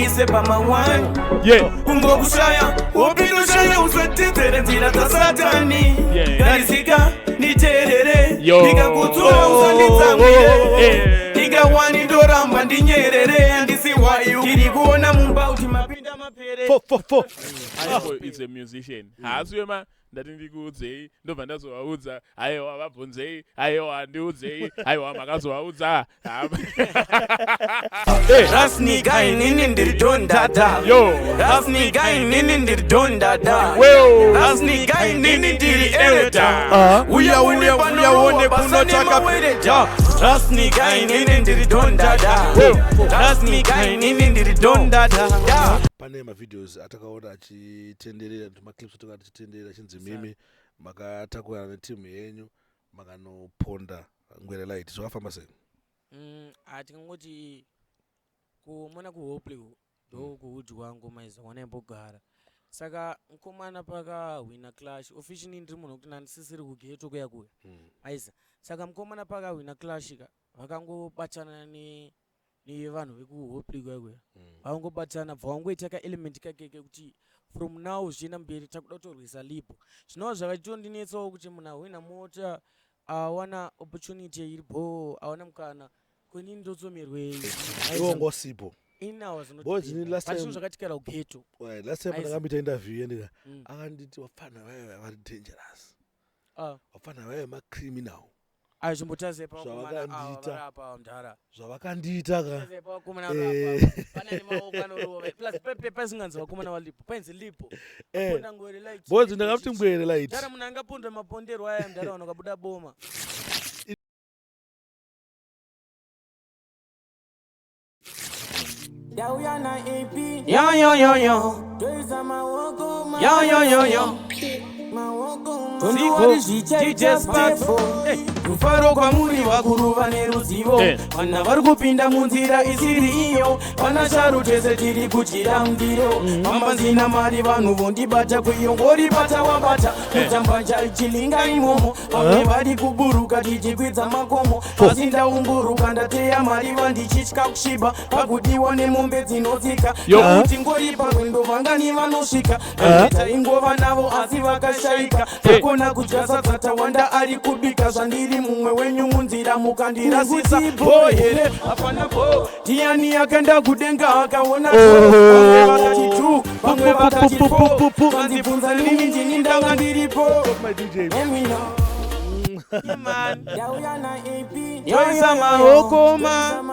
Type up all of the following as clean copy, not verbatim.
undiise pamawani. Kungokushaya upindoshaya, usatedzere nzira dzasatani. Garisika nditeerere. Yo. Ndikakudzura usanditsamwire. Ndikawani ndoramba ndinyerere, handisi wayu tiri kuona mumba kuti mapinda mapere. Fo, fo, fo. Aibo is a musician. Haasi wema ndati ndikuudzei, ndobva ndazovaudza. Aiwa, vabvunzei. Aiwa, ndiudzei. Aiwa, makazovaudza. Rasnika, inini ndiri dondada. Yo. Rasnika, inini ndiri dondada. Well. Rasnika, inini ndiri elder. Uya, uya, uya, uone kunotsvaka. Rasnika, inini ndiri dondada. Rasnika, inini ndiri dondada. Pane mavideos atakaona achitenderera, tumaclips atakaona achitenderera, achinzi mimi makatakurana netimu yenyu makanoponda Ngwere Light. Zvakafamba sei? Hatingangoti kumona kuHopley ndo kuhood kwangu, maiza wanaimbogara. Saka mukomana pakahwina clash officially, ndiri munhu wekuti nandisisiri kughetto kuya kuya, aiza. Saka mukomana pakahwina clash ka, vakangobatana nevanhu vekuHopley kuya kuya. Vakangobatana, bva vangoita kaelement kake kekuti from now zvichienda mberi takuda kutorwisa Libo. Zvinova zvakatondinetsawo kuti munhu ahwina mota, awana opportunity iri bho, awana mukana, kwenini ndotsomerwei? Iwo ngosipo. Inawa. Boys, ini last Zvinhu zvakatikara kughetto. Right, last time Aiza. ndakamboita interview yendika, akanditi vapfana vaiva vari dangerous, vapfana vaiva macriminal. Ayo, chimbotarisai pavakomana ava. Zvavakandiita. Vari apa, mudhara. Zvavakandiita ka. Tarisai pavakomana vari apa. Pane nemaoko anorova, plus pasinganzi vakomana valipo, painzi Lipo. Ponda Ngwere Light. Boys, ndakamuti Ngwere Light. Mudhara, munhu angapondwa mapondero aya, mudhara, vanhu vakabuda boma. Ndauya na AP. Yo yo yo yo. Toisa maoko. Yo yo yo yo. Maoko. DJ Sparks. Rufaro kwamuri vakuru vane ruzivo. Vana vari kupinda munzira isiri iyo, vana sharu tese tiri kudyira mundiro. Mamba nzina mari, vanhu vondibata kuiyo, ngoribata wabata kutamba chilinga imomo. Vamwe vari kuburuka tichikwidza makomo, asi ndaumburuka, ndateya mari, vandichitya kusviba pakudiwa nemombe dzinotsika. Yo. Kuti ngoripa rwendo, vangani vanosvika? Taingova navo asi vakashaika. Takona kudya sadza, Tawanda ari kubika. Zvandiri mumwe wenyu munzira, mukandirasisa bo here? Hapana bo. Ndiani akaenda kudenga akaona? Vamwe vakati 2, vamwe vakati 4. Vanzibvunza nini, ndini ndanga ndiripo. My DJ. Yoisa maoko ma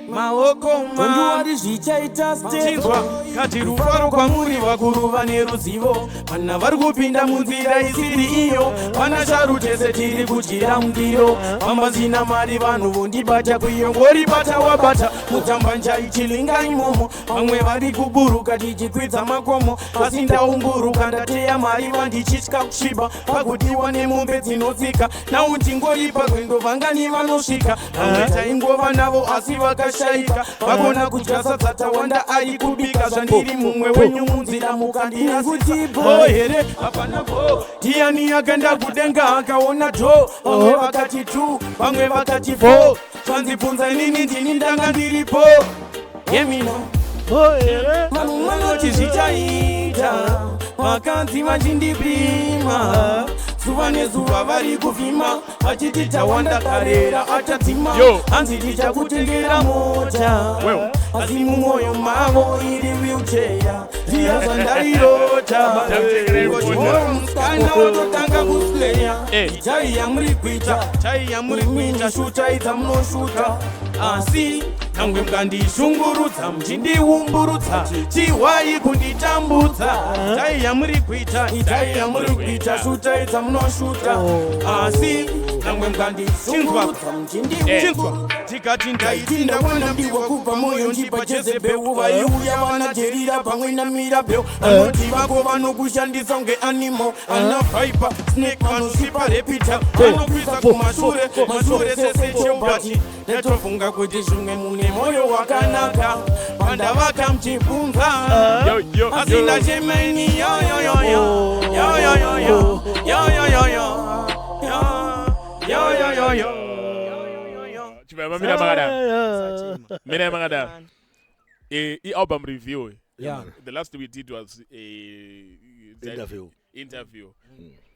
maoko ma zvichaita. Chinzwa kati rufaro kwamuri vakuru vane ruzivo. Vana vari kupinda munzira isiri iyo, vana sharu tese tiri kudyira mundiro. Mamba zina mari, vanhu vondibata kuiyo, ngoribata wabata mutambanja ichilinga imomo. Vamwe vari kuburuka tichikwidza makomo, asi ndaumburuka, ndateya mari, vandichitya kusviba pakudiwa nemombe dzinotsika. Nau ndingoripa rwendo, vangani vanosvika? Vamwe taingova navo asi vakashaika. Vakona kudya sadza, Tawanda ari kubika. Zvandiri mumwe wenyu munzira, mukandirasisa bo here? Hapana bo. Ndiani akaenda kudenga akaona dho? Vamwe vakati 2, vamwe vakati 4. Zvanzibvunza inini, ndini ndanga ndiripo. Yemino vanhu vanoti zvichaita, vakanzi vachindipima zuva nezuva, vari kuvhima vachiti Tawanda karera achadzima. Yo. Hanzi tichakutengera mota, Well. asi mumwoyo mavo iri wheelchair. Ziya zvandairota. Takutengerai mota. Musikana watotanga kusleya. Chaiya muri kuita, chaiya muri kuita, shutaidza munoshuta, asi nangwe mukandishungurudza, muchindiumburudza, chihwai kunditambudza. Chaiya muri kuita, chaiya muri kuita, shutaidza munoshuta, asi nangwe mukandishungurudza, muchindiumburudza. Tikati ndaiti ndawana mbiwa kubva moyo ndipa Jezebeu, vaiuya vana Jerira pamwe naMirabel. Vanoti vako vanokushandisa kunge animal, ana viper snake, vanosvipa reptile, vanokuisa kumashure mashure sesechobati. Ndatofunga kuti zvimwe mune mwoyo wakanaka, pandavaka muchibvunza, Yo, yo, asi yo. ndachemaini. Yoyoyoyo yoyoyoyo yoyoyoyo yoyoyoyo. Chibva mamira makadaro. Sachema. Mirai makadaro. I-album review. Yeah. The last we did was a Interview. Interview.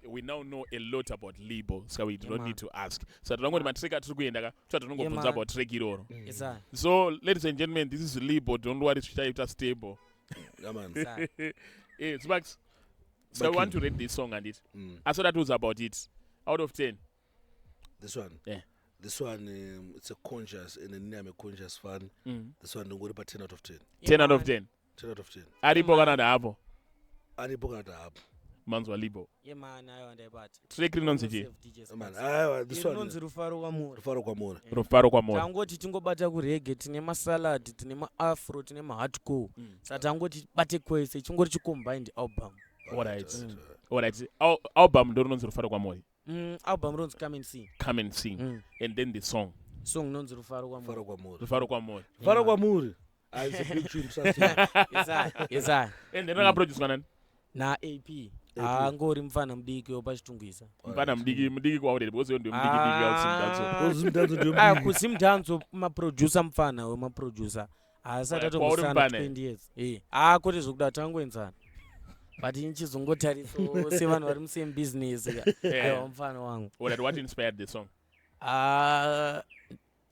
We now know a lot about Libo, so we do Yeah, not man. need to ask. So tinongoti matrack atiri kuenda ka, so tinongobvunza man. about track iroro. Yes, sir. So, ladies and gentlemen, this is Libo. Don't worry, zvichaita stable. Yeah, man. Sir. Sparks. So I Backing. want to rate this song and it. I saw that was about it. Out of 10. This one. Yeah. This one, it's a conscious, and then I'm a conscious fan. This one, ndongori pa 10 out of 10. 10 out of 10. 10 out of 10. Aripo kana ndaapo. Aripo kana taapo. Manzwa Libo. Yeah, man, aiwa ndaibata. Track rinonzi chii? DJ Yeah, man. Sparks. Aiwa, this one. Rinonzi Rufaro Kwamuri. Rufaro Kwamuri. Rufaro Kwamuri. Tangoti tingobata kureggae, tine masalad, tine maafro, tine mahardcore, saka tangoti bate kwese, chingori chicombined album. Alright. Alright. Album ndo rinonzi Rufaro Kwamuri. Album rinonzi Come and See. Come and Sing. And then the song. Song inonzi Rufaro Rufaro Kwamuri. Kwamuri. Rufaro Kwamuri. Rufaro Kwamuri. Ah, it's a big tune, trust me. Yes, I. Yes, I. And then rakaproducwa nani? Na-AP, haangori mufana mudiki wepachitungwiza. Mfana mudiki mudiki kwauri because iwe ndiwe mudiki diki ausimdanso. Because mdanzo ndiwe Ah, mudiki. kusimdanzo maproducer, mufana wemaproducer haasati Kwauri atombosana mufana? 20 years. Ah, kwete zvokuda tangoenzana, but inchizongotarisawo sevanhu vari musame business ka. Aiwa, mufana wangu. Alright, what inspired the song? Ah,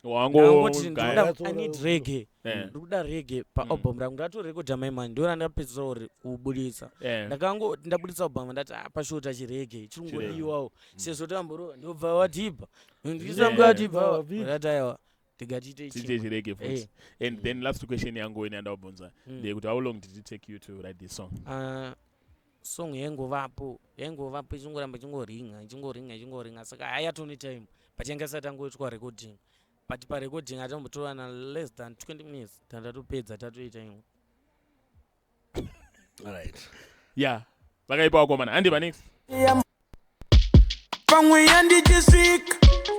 Wango ndangoti gaya. ndinoda, I need reggae. Ndiri kuda reggae paalbum rangu. Ndatorekodha maimani, ndo randapedzisira uri kubudisa. Ndakango ndabudisa album, ndati ah, pashota chireggae chirungodiwawo sezvo tamboro ndobva wadhibha ndisambwadhibha, ndati aiwa, ndikatiite Tiite chimwe. chireggae futi. And then last question yangu ine yandabvunza ndeyekuti how long did it take you to write this song? Ah, song yaingovapo, yaingovapo, ichingoramba ichingoringa, ichingoringa, ichingoringa, saka hayatoni time, but yanga isati yangoitwa recording, but parecording atambotora na less than 20 minutes, tandatopedza, tatoita imwe. Alright. Yeah. Vakaipa vakomana. Handi next. Pamwe yandichisvika,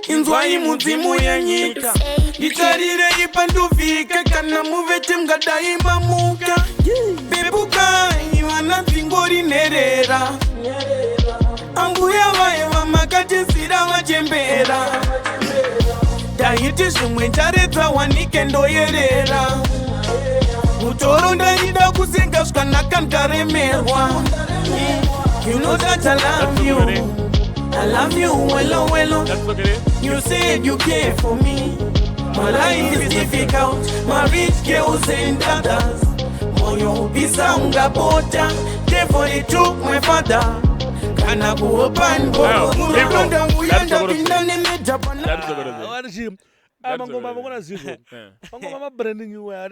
inzwai mudzimu yenyika, nditarirei pandovhika, kana muvete mungadai mamuka, pepukai vana dzingori nherera, ambuya vaiva makatizira vachembera, ndaiti zvimwe njaredza wanike ndoyerera, mutoro ndaida kusenga zvakanaka ndaremerwa. You know that I love you. I love you well, well. That's okay. You said you care for me. My life is difficult. My rich girls and others. Moyo upisa ungapota. Therefore it took my father. Kana kuopa Wow, ngoro. people, Uya that's what ndapinda nemeja pana. That's okay. Wari chi? Ah, mangoma mangona zivo. Mangoma ma brand new aya.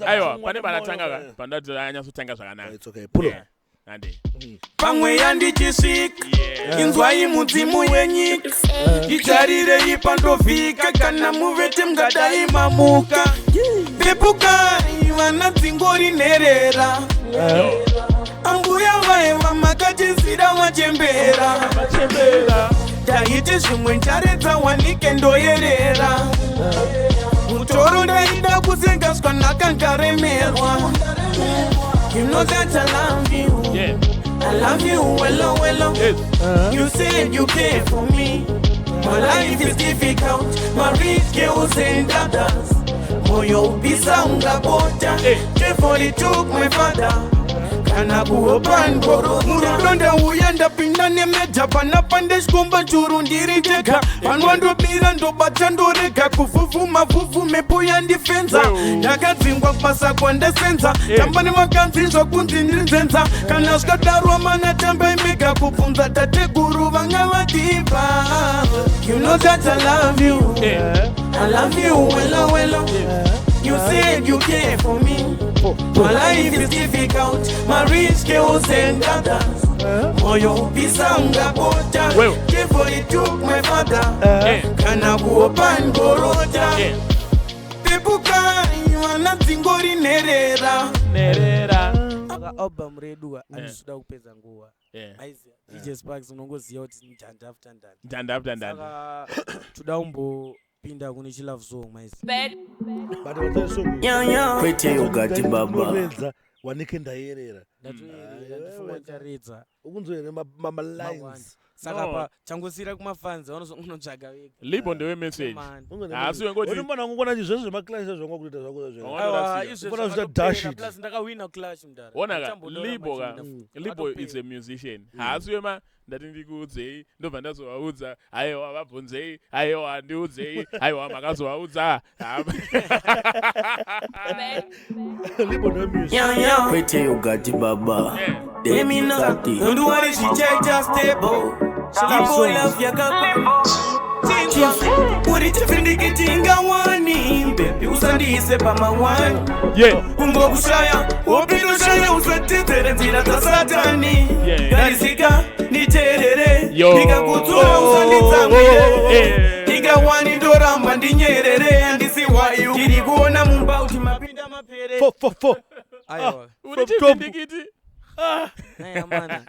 Aiwa, pane panatanga ka, pandati anyatsotanga zvakanaka. It's okay. Pull up. Yeah. Handi. Pamwe yandichisvika. Yeah. Inzwai mudzimu wenyika, nditarirei pandovhika, kana muvete mungadai mamuka, pepukai vana dzingori nherera, ambuya vaiva makatizira vachembera, ndaiti zvimwe njaredza wanike ndoyerera, mutoro ndaida kusenga zvakanaka ndaremerwa. You know that I love you. I love you well, well. You said you care for me. My life is difficult. My rich girls and others. Moyo upisa ungapota. Hey. Therefore it took my father. Kana kuopa ngoro. Murudo ndauya ndapinda nemeja panapa ndeshikomba churu ndiri ndega, vanwandobira ndobata ndorega kuvhuvhuma vhuvhu, mhepo yandifenza, ndakadzingwa kubasa kwandasenza, tamba nemakanzi zvakunzi ndiri nzenza, kana zvikadarwa mana tambai mega kubvunza tateguru vanga vadhibha. You know that I love you. I love you well, well. You said you care for me. My life is difficult. My rich girls and others. Moyo upisa ungapota. Well. Therefore it took my father. Kana kuopa ngorota. Pepukai vana dzingori nherera. Nerera. Saka album redu handisuda kupedza nguva. Aiziya DJ Sparks, unongoziva kuti ndanda after ndanda. Ndanda after ndanda. Saka toda kumbopinda kune chilove song, maizi. But what's song? Kwete yogati baba. Unoredza wanike ndayerera. Ndatoyerera, ndifunga ndicharedza. Ukunzwa here ma lines. Saka No. pa changosiyira kumafans vanozongonotsvaga vega. Libo ndewe message. Man. Haasi wengoti- Unombona ngona zvese zvemaclash zvanga kuita zvako zvezvo. Wanga- Aiwa, Wanoda izvezvi Ufana kuita zvakatopera, dash it. plus ndakawina clash mudhara. Ona ka, Ndichambodora Libo ka. machinda. Libo is Akatopera. a musician. Haasi wema ndati ndikuudzei, ndobva ndazovaudza, aiwa vabvunzei, aiwa ndiudzei, aiwa makazovaudza. Libo no music. Yeah, yeah. Kwete yogati baba. Emina, Kati. don't worry, zvichaita stable. Libo love yakakwa. Uri chivhindikiti ingawani, baby usandiise pamawani. Yeah. Kungokushaya, upindoshaya usatedzere nzira dzasatani. Yeah. Garisika, nditeerere, Yo. ndikakudzura usanditsamwire. Eh. Ingawani ndoramba ndinyerere, handisi wayu. Ndiri kuona mumba kuti mapinda mapere. 4 4 4. Aiwa. Uri From top. chivhindikiti. Naya mana.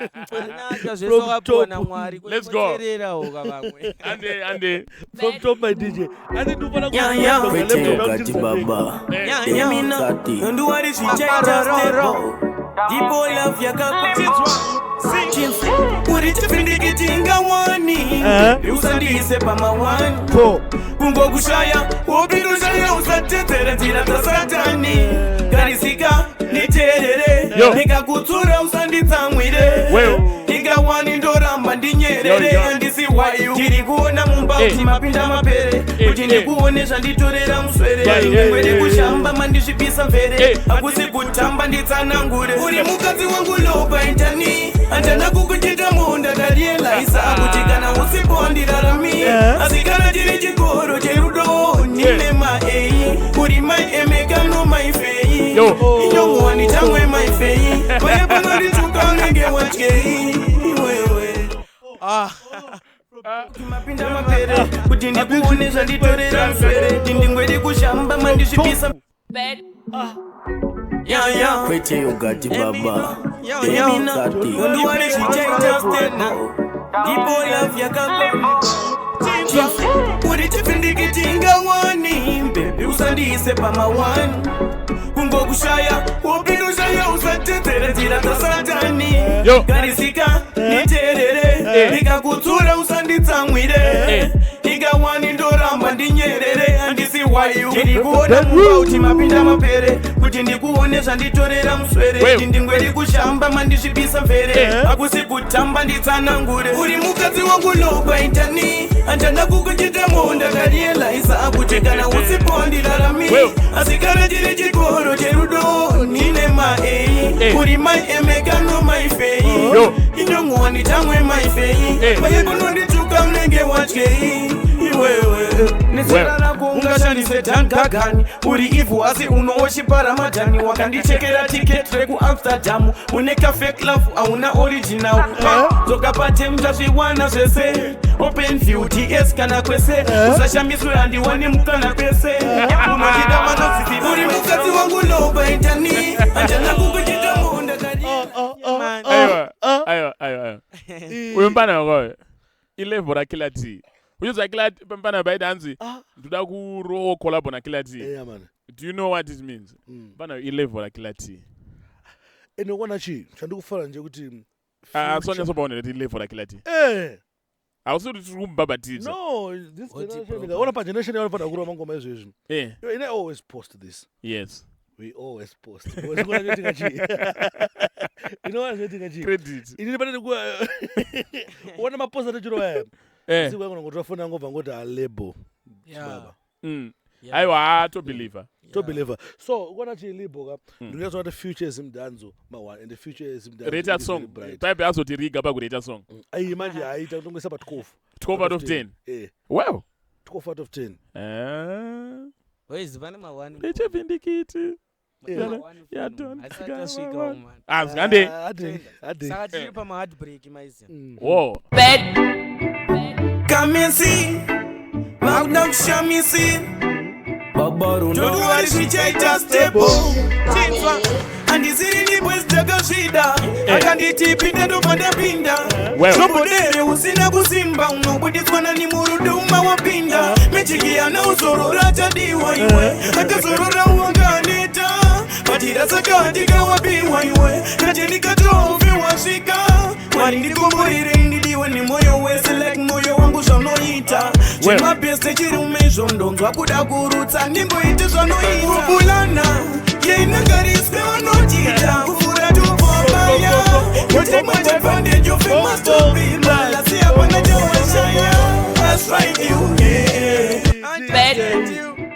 Anaka zvese From wakapiwa top. naMwari. Let's go. Kuteererawo kavamwe. Ande ande. From top my DJ. Ani ndufana Yeah, yeah. Kwete yogati baba. Eh. Emina, Kati. don't worry, zvichaita stable. Ndipo love yakakwa. Uri chivhindikiti ingawani, usandiise pamawani. 4. Kungokushaya, upindoshaya usatedzere nzira dzasatani. Garisika, nditeerere, Yo. ndikakutsura usanditsamwire. Wewe. Ingawani ndoramba ndinyerere, Yo, yo. handisi wayu. Ndiri kuona mumba Eh. kuti mapinda mapere, Eh, kuti eh. ndikuone zvanditorera muswere. Yeah, yeah, Ndingwere yeah. kushamba mandisvibisa mvere, Eh. hakusi kutamba nditsanangure. Uri mukadzi wangu lopa intani, handana kukuchita munda ndarielaisa kuti kana usipo handirarami. Asi kana chiri chikoro cherudo ndine maei, uri mai emeka no mai fei. Yo. Inyongwani chamwe mai fei, paye panondituka unenge watyei iwewe. Mapinda mapere kuti ndikuone zvanditorera muswere ndingwedi kushamba mandisvibisa. Yeah, yeah. Kwete yogati baba. Emina, Kati. don't worry, zvichaita stable. Ndipo love yakakwa. Uri chivhindikiti ingawani, baby usandiise pamawani. Kungokushaya, upindoshaya usatedzere nzira dzasatani. Yo. Garisika, nditeerere, Eh. ndikakutsura usanditsamwire. Eh. Ingawani ndoramba ndinyerere, handisi wayu. Ndiri kuona mumba kuti mapinda mapere, kuti ndikuone zvanditorera muswere. Wewe. Ndingweri kushamba mandisvibisa mvere, Eh. hakusi kutamba nditsanangure. Uri mukadzi wangu lopa intani, handana kukuchita munda ndarielaisa kuti kana usipo handirarami. Wewe. Asi kana chiri chikoro cherudo ndine maei, Eh. uri mai emeka no mai fei. Yo. Inyongwani chamwe mai fei, Eh. paye kunondituka unenge watyei iwewe. Nezera rako ungashandise dangagani, uri ivhu asi unowoshipa ramadhani. Wakandichekera tiketi rekuAmsterdam, une kafake love hauna original. Dzoka patem tazviwana zvese, open view ts kana kwese, usashamiswe handiwane mukana kwese. Unondida vanozviziva. Uri mukadzi wangu lopa intani, handana kukuchita munda kari. Man. Aiwa. Aiwa, aiwa, aiwa. Uyu mfana wakoyo. Ilevel raKiller T. Uchiziva Killer T mfana baita hanzi ndoda kurowa collab naKiller T. Yeah man. Do you know what it means? Mfana ilevel raKiller T. Ende kuona chii chandikufara nje kuti Ah, so nyatsopaona kuti ilevel raKiller T. eh Hausi kuti tiri kumubhabhatidza. no this Oti generation proper. ndikaona pageneration yavanofanira kurova mangoma izvezvi. Eh, Yo, and I always post this. yes. We always post. Because kuona zvinoitika chii? Unoona zvinoitika chii? Credit. Inini pane ona mapost atachirova aya. Eh. Siku yangu nangotora foni yangu obva ngoti alebo. Yeah. Baba. Yeah. Aiwa, to believer. To believer. So kuona chii libo ka. Ndingazoona kuti future zimdanzo ma one and the future zimdanzo. Rate a is very song. bright. Pipe azotiriga pakurate song. Ayi manje hayi takutongesa pa 12. 12 out of 10. Eh, Wow. 12 out of 10. Eh. Wezi pane mawani. Ndechevhindikiti. Yeah. Yeah, don't Asati go asvika on. man. Ah, zvikande. Ah, Ade, ade. Saka tiri pama heartbreak maizi. Whoa. Kamisi, vakuda kushamisi. Baba Don't Runa. worry, zvichaita stable. Chinzwa, handisiri ndibwezi takazvida. Akanditi pinde ndobva ndapinda. Well. Zvobodere usina kusimba, unobuditswa nani murudo uma wapinda. Mechiki yana uzorora tadiwa iwe, akazorora wanganeta. Matira saka ndikawapiwa iwe, kati ndikatofe wasvika. Mwari ndikomborere, ndidiwe nemoyo wese like moyo wangu zvaunoita. Zvemabheste chirume izvo, ndonzwa kuda kurutsa, ndimboite zvanoita. Kubulana yeinangariswe vanochiita kuvhura tupobaya. You take my advantage, you feel must be man. Asi hapana chawashaya. I strike you, yeah.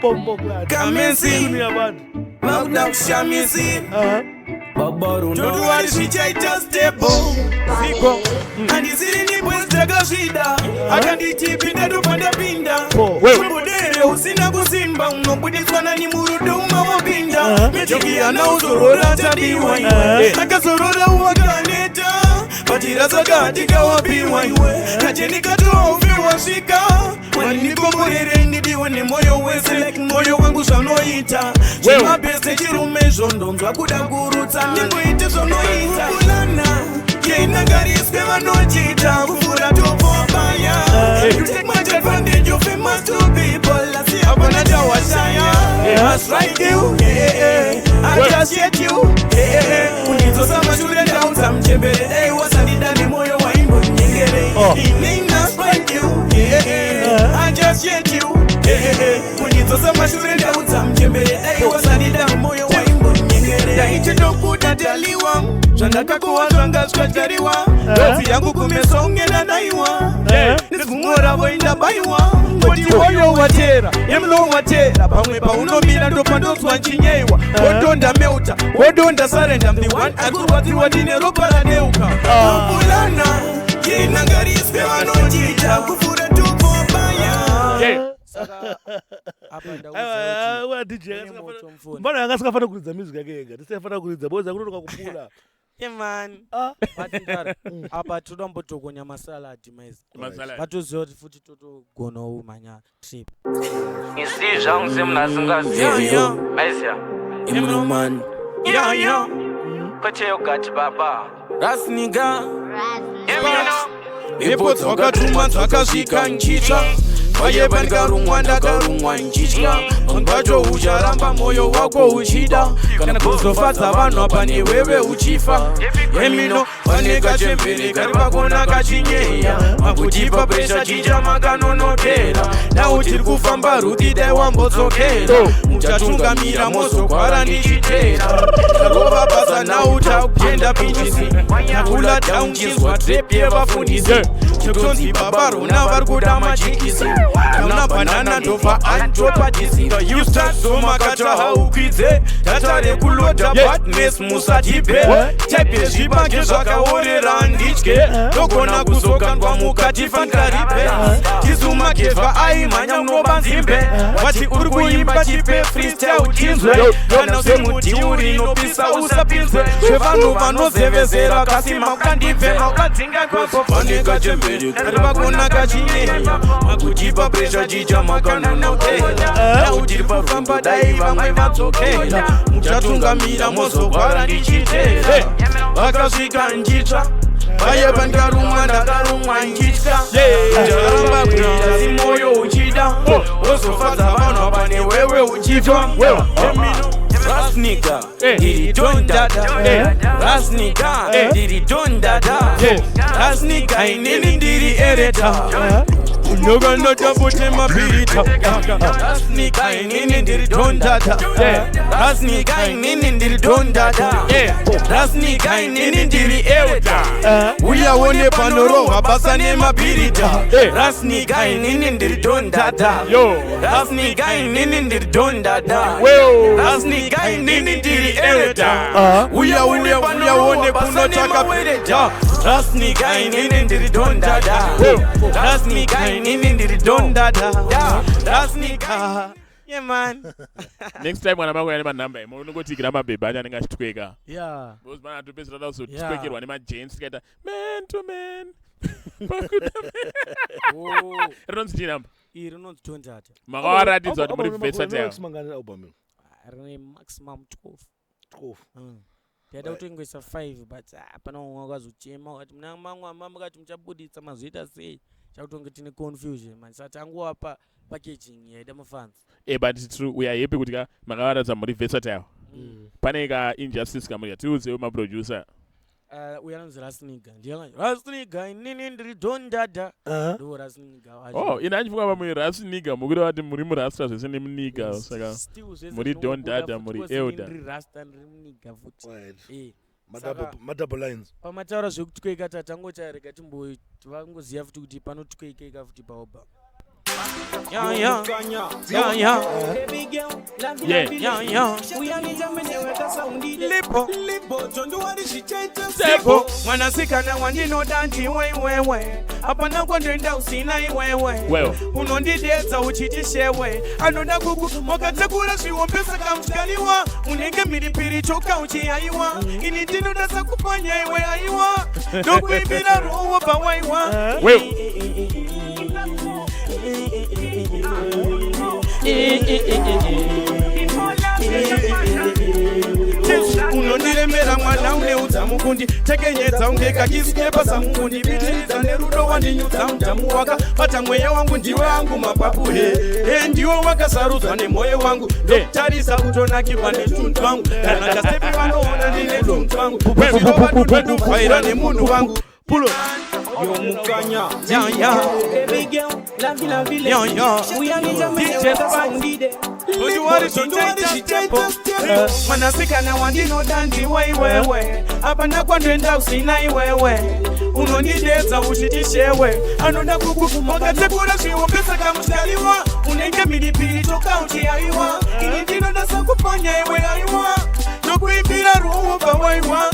Bombo clad. Come and see. Tune yavanhu. Vakuda kushamisi. Totuwari zvichaita stable. Ziko. Handisiri nibwezi takazvida. Akanditi pinda, ndobva ndapinda. Umbodere usina kusimba unobudiswa nani murudo umawopinda. Mejiki ana uzorora tadiwa iwe. Akazorora wakaneta. Patira saka tikawapiwa iwe. Kacheni katofi wasvika. Mwari ndikomborere, ndidiwe nemoyo wese like moyo wangu zvaunoita. Zvemabhese chirume izvo, ndonzwa kuda kurutsa, ndimboite zvaunoita. Kulana yeinangariswe vanochiita kuvhura topobaya. You take my advantage, you famous to people. Asi hapana chawashaya. I strike you, yeah. I just hate you, yeah. Kundidzosa mashure ndaudza muchembere, dai wasandida nemoyo waimbonyengere. Inini strike you, yeah. I just hate you, yeah. Kundidzosa mashure ndaudza muchembere, dai wasandida nemoyo waimbonyengere. Ndaiti ndokuda taliwa, zvandakakuwa zvanga zvadyariwa. Ndodzi yangu kumeso unge ndadaiwa. Nezgumo ravo indabaiwa. Ngoti woyo watera, emlo watera. Pamwe paunomira ndopandonzwa nchinyeiwa. Wodonda meuta, wodonda surrender. I'm the one akurwadziwa, ndine ropa radeuka. Kupulana yeinangariswe vanochiita kuvhura tupobaya. Saka apa ndaudza Aiwa, kuti aiwa, DJ kune moto mufoni. Mbana yanga asingafana kuridza music yake yega. Tisaifanira kuridza because akunotoka kupula. Yeah, man. Ah. But ndara, apa toda kumbotokonya masaladi maizi. Masalad. Vatoziva kuti futi totogonawo kumhanya trip. Isi zvangu semunhu asingazivi. Maiziya. Imroman. Yeah. Kwete yogati baba. Rasniga. Emino. Mhepo dzakatumwa dzakasvika nchitsva. Vaye ndikarumwa, ndakarumwa nchitya. Pamwe pacho ucharamba moyo wako uchida kana kuzofadza vanhu apa newewe uchifa. Emino pane kachembere kari pakona kachinyeya, makutipa presha chicha makanonokera. Nau tiri kufamba rudi, dai wambodzokera. Muchatungamira mozogwara ndichitera. Tarova basa nau, takutenda pinjisi. Takula down, chinzwa trap yevafundisi. Chekutonzi baba rona vari kuda majikisi. Kana bhanana ndobva antopa disinga. Ustazomakata haukwidze data rekuloda badness musatipe. Type yezvibage zvakaorera nditye, ndogona kuzokandwa mukati fandikaripe. Tisumagevha aimhanya unoba nzimbe. Wati uri kuimba, chipe freestyle tinzwe. Kana usemudhiu rinopisa usapinzwe. Zvevanhu vanozevezera kasi makandibve makadzinga kwako. Pane kachembere kari pakona kachinyeya, makutipa presha chicha makanonokera. Dau tiri pafamba, dai vamwe vadzokera. Muchatungamira mozogwara ndichitera. Vakasvika nchitsva. Vaye pandikarumwa, ndakarumwa nchitya. Ucharamba kuita si moyo uchida wozofadza vanhu apa newewe uchifa. Rasnika ndiri dondada. Rasnika ndiri dondada. Rasnika inini ndiri ereta. Nyokanotapute mabhirita. Rasnika inini ndiri dondada. Rasnika inini ndiri dondada. Rasnika inini ndiri ereta. Uyaone panorohwa basa nemabhirita. Rasnika inini ndiri dondada. Rasnika inini ndiri dondada. Rasnika inini ndiri ereta. Uyaone, uyaone kunotsvaka pereta. Rasnika inini ndiri dondada. Rasnika inini ndiri dondada. Rasnika. Yeah, man. Next time kana makuya nemanhamba imo unongotigira mabhebhi acho anenge achitweka. Because mana topedzisira tazotwekerwa nemajens, tikaita man to man. Oh, Rinonzi chii namba? Iri rinonzi Dondata. Makavaratidza kuti muri versatile. Mangani album ino? Rine maximum 12. 12. Ndaida kutongoisa 5, but pana umwe wakazochema wakati muna mamwe ama mukati muchabuditsa mazoita sei, chakutonge tine confusion man, saka tangowapa packaging yaida mafans. But true, we are happy kuti ka makavaratidza muri versatile. Pane ka injustice kamuri tiudzewo maproducer. Uyo anonzi Rasniga, ndiye Rasniga, inini ndiri Don Dada. Ndo Rasniga wacho. Oh, ine handifunga pamwe Rasniga mukuda vati muri murasta zvese nemuniga, saka Still zvese muri Don zvinongobuda Dada, futi, muri because inini elder. Ndiri rasta, ndiri muniga futi. Right. Saka- Madouble lines. Pamataura zvekutweka, tatangoti rega timbo vangoziva futi kuti panotwekeka futi paoba. Yeah. Yeah. Yeah. Lipo Sepo mwanasikana wandinoda ndiwe iwewe, hapana kwandoenda usina iwewe. Well. Unondidedza uchiti shewe anoda kuku wakatakura zviombe, saka mutyaliwa unenge mhiripiri choka uchiaiwa. Ini ndinoda sakupanya iwe, aiwa, ndokuimbira rowo pawaiwa. Well. Unondiremera mwana uneudza mukundi tekenyedza unge kakisikepa samukundi bitiridza nerudo wandinyudza mujamu waka bata mweya wangu, ndiwe angu mapapu he he, ndiwe wakasarudzwa nemwoyo wangu, ndokutarisa kutonakirwa netunhu twangu, kana kasepi vanoona ndine tunhu twangu, zvirovadududubvaira nemunhu wangu. Pulo. Yomukanya. Yeah. Yeah. DJ Sparks. Mwanasikana wandinoda ndiwe iwewe, hapana kwandoenda usina iwewe, unondidedza uchiti shewe anoda kuku wakatekura zviombe, saka mutyaliwa unenge mhiripiri toka uchiaiwa. Ini ndinoda sakupanya iwe, aiwa, nokuimbira ruwo pawaiwa.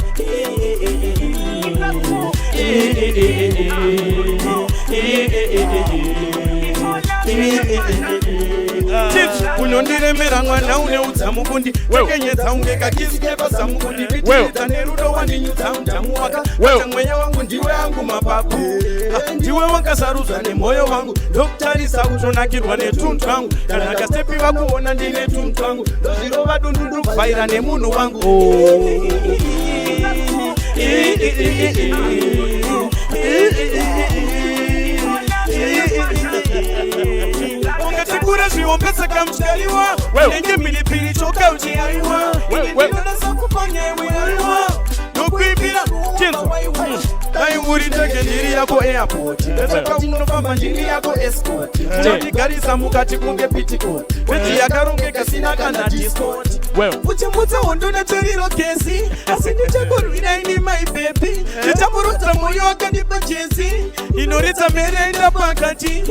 Chips, unondiremera mwana uneudza mukundi tekenyedza unge kakisikepa samukundi bitiridza nerudo wandinyudza mujamu waka Well. bata mweya wangu, ndiwe angu mapapu. Ah, ndiwe wakasarudzwa nemwoyo wangu, ndokutarisa kutonakirwa netunhu twangu, kana kasepi vakuona ndine tunhu twangu, ndozvirova dundundu bvaira nemunhu wangu. Ungatikura zviombe saka mutyaliwa Well. unenge mhiripiri choka uchiaiwa. Well, well. Ndinoda iwe, aiwa, ndokuimbira chinzwa. Dai uri ndege, ndiri yako airport, pese paunofamba ndiri yako escort, unondigarisa mukati kunge pitikot, peji yakarongeka sina kana discot. Well. Uchimutsa hondo netoriro gesi, asi ndichakurwira ini my baby, ndichamurudza mwoyo wakandipa jesi inoridza mherenda pakati.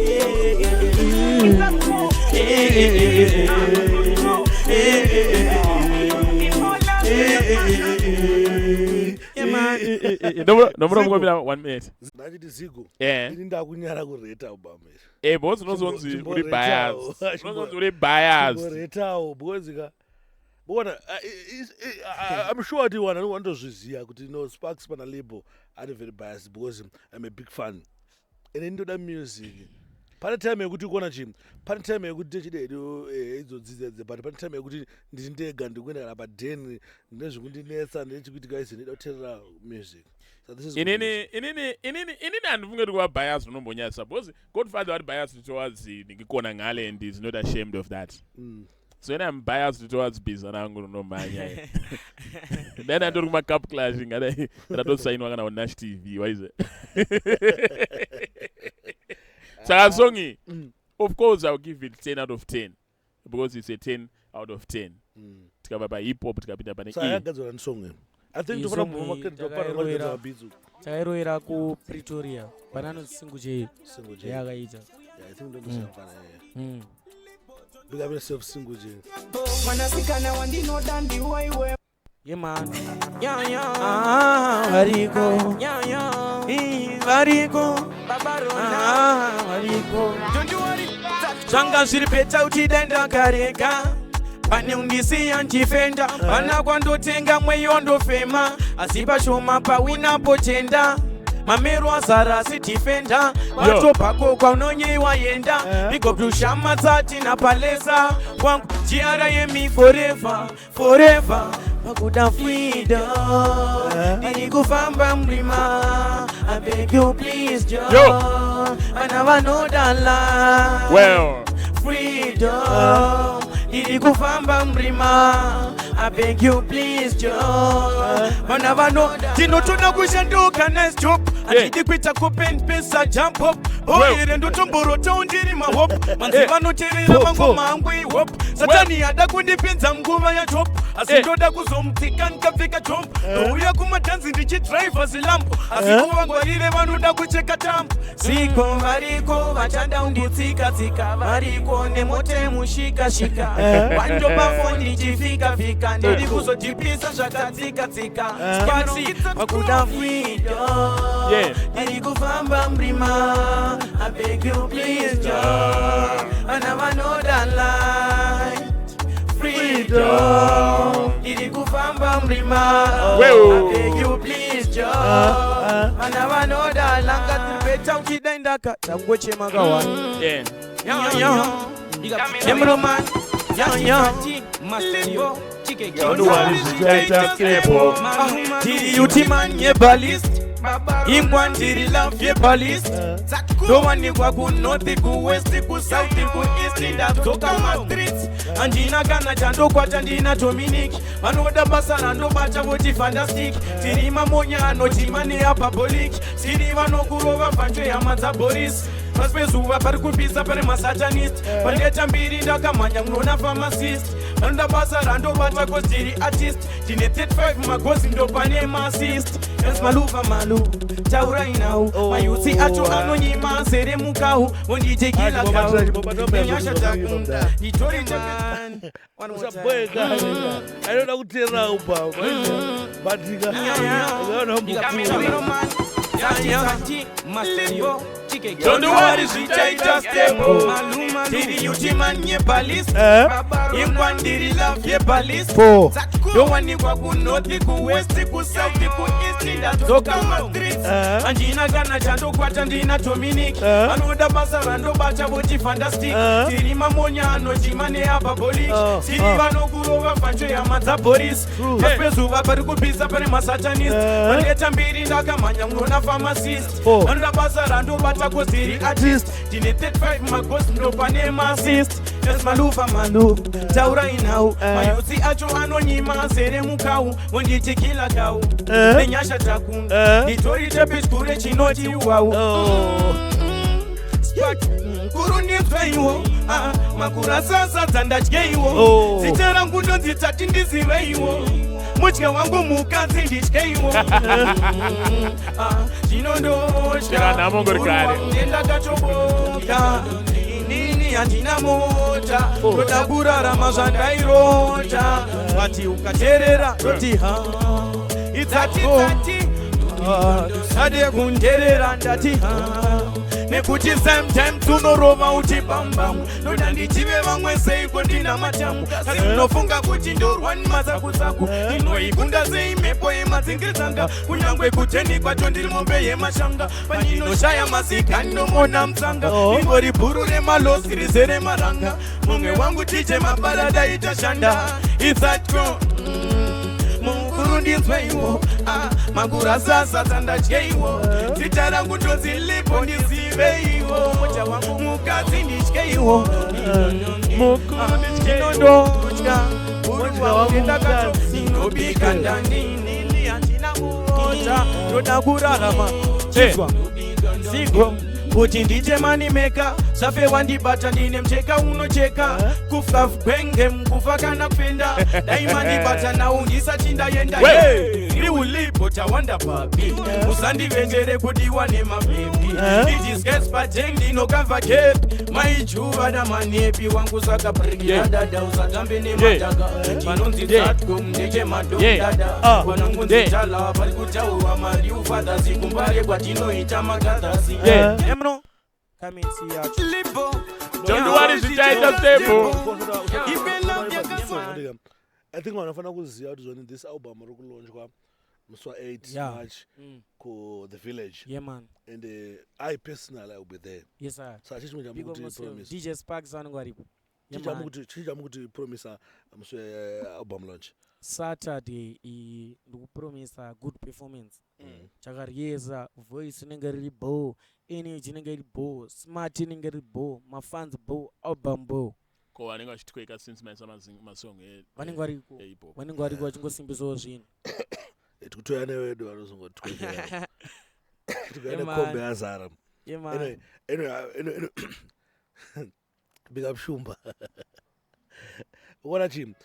Ndomuda kungomira one minute. Ndachiti Zigo. Yeah. Ini ndakunyara kureta album iri. Because unozonzi uri Chimboretawo. biased. Unozonzi uri biased. Chimboretawo because ka bona I'm sure kuti wana wanotozviziva kuti no Sparks pana label ari very biased because I'm a big fan and ndoda music. Pane time yekuti kuona chii, pane time yekuti techidedu idzodzidze, but pane time yekuti ndiri ndega, ndikuenda kana padheni, ndine zvekundinetsa, ndechikuti guys, ndinoda kuteerera music. So this is good Inini music. inini handifunge kuti kuva biased unombonyadzisa, because Godfather vari biased towards ndikikona ngale and is not ashamed of that. So when I'm biased towards bhiza rangu rinomhanya, dai ndandori kumacup clash, ngadai ratosainwa kana kuNash TV waize. Saka song iyi, of course I'll give it 10 out of 10 because it's a 10 out of 10. Tikabva pahip hop tikapinda pane So e yakagadzirwa nesong iyi, I think Iyi tofana song kubva iyi makredit mabhizi. Takairowera kuPretoria pana anonzi Single J. Single J. Yakaita. Yeah, I think ndomuziva mfana, yeah. Big up yourself, Single J. Mwanasikana wandinoda ndiwe iwe. Yemani variko. Ii, variko. Ah, variko. Zvanga zviri better kuti dai ndakarega pane undisiya ndifenda, pana kwandotenga mweya wandofema, asi pashoma pawinapo tenda mamero azara asi defender vatobhako kwaunonyeyiwa yenda bigobdushama dzatina palesa wangu grmi forever forever pakuda freedom, ndiri kufamba murima. I beg you please John. Yo. Vana vanodala Well. freedom, ndiri kufamba murima. I beg you please Joe. Vana vano tinotoda kushanduka nice job. Handidi kuita copy pesa jump up. Oire ndotomborotawo ndiri mahop. Manzi vanoteerera mangoma angu ihop. Satani ada kundipinza nguva yachop. Asi ndoda kuzomutsika ndikapfeka chomp. Ndouya kumatanzi ndichidriva zilambo. Asi kuvangwarire vanoda kucheka tambo. Siko variko vachada kunditsika-tsika. Variko nemoto yemushika-shika. Wandopa foni ndichifika-fika. Ndiri kuzodhipisa zvakatsika-tsika. Sparks vakuda freedom. Ndiri kufamba murima. I beg you please Joe. Vana vanoda light. Freedom. Ndiri kufamba murima. Weo. I beg you please Joe. Vana vanoda langa tiri uchidai ndaka tangochema kawani. Nemuroma. Lipo. Don't worry, zvichaita stable. Ndiri utiman yebalist. Ingwa ndiri love yebalist. Ndowanikwa kunorth, kuwest, kusouth, kueast. Ndadzoka mastreets. Handina kana chandokwata, ndina Dominic. Vanoda basa randobata voti fantastic. Tiri mamonya anotima neapabolic. Siri vanokurova bvanjo hama dzaBoris. Pasi pezuva pari kupisa pari masatanist. Pandeta mbiri ndakamhanya munoona pharmacist. Vanoda basa randobata cause ndiri artist. Ndine 35 magozi ndopane masist. Es maluva malu taurai nawo. Mayutsi acho anonyima zere mukau vonditekila kau nenyasha dzakunda nditori. Usaboeka, ainoda kuteerera ubva batika. Don't worry, zvichaita stable. Ndiri utiman yebalist. Ingwa ndiri love yebalist. Four. Ndowanikwa kunorth, kuwest, kusouth, kueast. Ndadzoka mastreets. Handina kana chandokwata, ndina Dominic. Vanoda basa randobata voti fantastic. Tiri mamonya anochima neapabolic. Siri vanokurova bvanjo hama dzaBoris. Pasi pezuva pari kupisa pane masatanist. Vandeta mbiri ndakamhanya munoona pharmacist. Four. Vanoda basa randobata cause ndiri artist. Ndine 35 magosi ndopane masist. Es maluva malu taurai nawo. Mayutsi acho anonyima zere mukau vonditikila kau nenyasha dzakunda nditori chepechikure chinoti wau. Kurundidzweiwo makura sasadza ndadyeiwo. Zita rangu ndonzi tati ndiziveiwo. Mudya wangu mukadzi ndidyeiwo. Zvinondotya. Chera nhamo ngori kare. Ndakatoboka inini, handina mota. Ndoda kurarama zvandairota. Vati ukateerera toti ha itsati tsati sade kunderera. Ndati ha nekuti sometimes unorova uchibambamu. Ndoda ndichive vamwe seiko ndina matamu. Asi munofunga kuti ndorwa nematsakutsako. Ndinoikunda sei mhepo yemadzingirizanga? Kunyangwe kuteni kwacho ndiri mombe yemashanga. Pandinoshaya mazika ndinomona mutsanga. Ingori bhuru remalosi rizere maranga. Mumwe wangu tiche mabara daitashanda itsatyo. Mukuru ndinzweiwo. Makura sasa dzandadyeiwo. Zita rangu ndonzi Lipo ndiziveiwo. Moja wangu mukadzi ndidyeiwo. Ndinondotya ndinobika ndandinini handina mota. Ndoda kurarama chizwa zigo kuti ndiite manimeka. Safe wandibata ndine mucheka unocheka kufa gwenge kufa kana kupenda. Dai mandibata nawo ndisati ndaenda. Riulipo tawanda papi musandivengere kudiwa nemabhebi. Idisges pajeng ndinokava kepi maijuva namanepi wangu. Saka brigidadada usatambe nemadhaka. Panonzi Zatcom ndechemadokdada. Panongonzi tala pari kutaurwa mari ufathasi kumbare kwatinoita magadhasi. Emro, Come and see yacho. Lipo. Don't worry, zvichaita stable. I think vanofanira kuziva kuti zvoni this album ri kulaunchwa musi wa8 March ku-The Village. Yeah man. And I personally, I will be there. Yes sir. Saka chii chimwe Big up chamukuti yourself. promise? DJ Sparks vanenge varipo. Yeah, man. Chii chamukuti promisa musi wealbum launch? Saturday iyi ndikupromisa good performance. Chakarieza voice inenge riri bo, energy inenge iri bo, smart inenge iri bo, mafans bo, album bo. Ko vanenge vachitweka since maisa masong Vanenge variko. Ehip hop. Vanenge variko vachingosimbisawo zvinhu. Tikutoya newedu vanozongotwekera, tikuya Yeah, man. nekombe yazara. Yeah, man. Anyway, big up Shumba. Ukuona chi,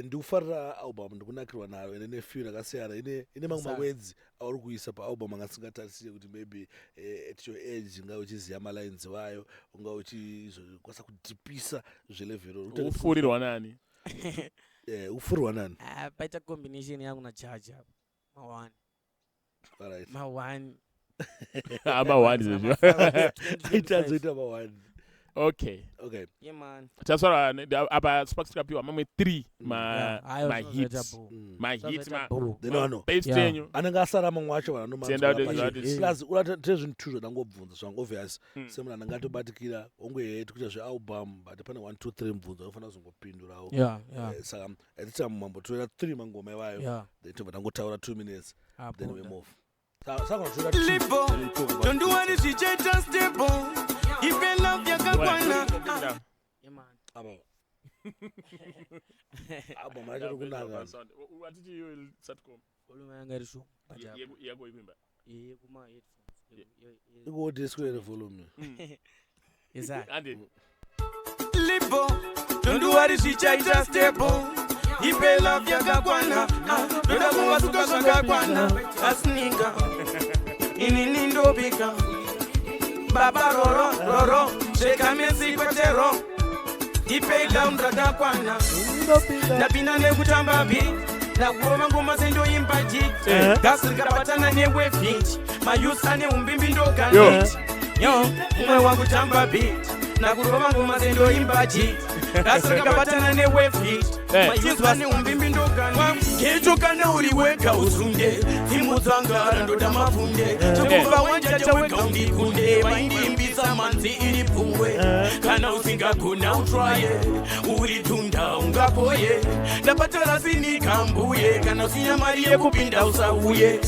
ndikufarira album, ndikunakirwa nayo, ine nefeel yakasiyana, ine mamwe Saka. Mawords auri kuisa paalbum angasingatarisire kuti maybe at your age unga uchiziva malines vayo, unga uchizokwanisa kudhipisa zvelevel. Ufurirwa nani? Ufurirwa nani? Ah, paita combination yangu najaji apa, ma1. Alright. Ma1. Ama1 izvezvo. Aita ma1. Okay. Okay. Yeah, man. Taswara apa Sparks, tikapiwa mamwe 3 Yeah, aiwa, mahits. zvinozoita bho. Mahits. Zvinozoita bho. Then ano Based yenyu. Anenge asara mamwe acho vanhu. Tienda kuti Plus urati tezvinhu two zvandangobvunza zvangu, obvious, semunhu anenge atobatikira onge he tikuita zvealbum, but pane 1 2 3 mubvunzo anofanira kuzongopindurawo. Saka atiti mambotorera 3 mangoma iwayo, then tobva tangotaura 2 minutes, then we Apo. move. Saka unotora. Libo, don't worry, zvichaita stable. Ipe love yakakwana. Yeah, man. Apa album yacho iri kunaka. Watiti iwe Satcom. Volume yanga iri shoma, but apa. Yako ipimba. Ye kuma headphones. Ikuodeswa here volume? Yes, sir. Andi. Libo, don't worry, zvichaita stable. Ipe love yakakwana. Ah, ndoda kuvasuka zvakakwana. Asininga inini ndobika baba roro roro zvekamesi kwetero ipe ground rakakwana. Ndapinda nekutamba beat, ndakurova ngoma sendoimba jit. Gasi rikabatana newevit, mayus ane umbimbi ndoganit yo mumwe wakutamba beat, ndakurova ngoma sendoimba jit. Gasi rikabatana newevit, mayus ane umbimbi ndoganit. Kecho kana uri wega usunde dzimudzangara, ndoda mavhunde chekuva wanjacha wega undikunde vaindiimbisa manzi iri pungwe. Kana usingagona utraye, uri tunda ungapoye. Ndabata rasinika mbuye, kana usina mari yekupinda usauye.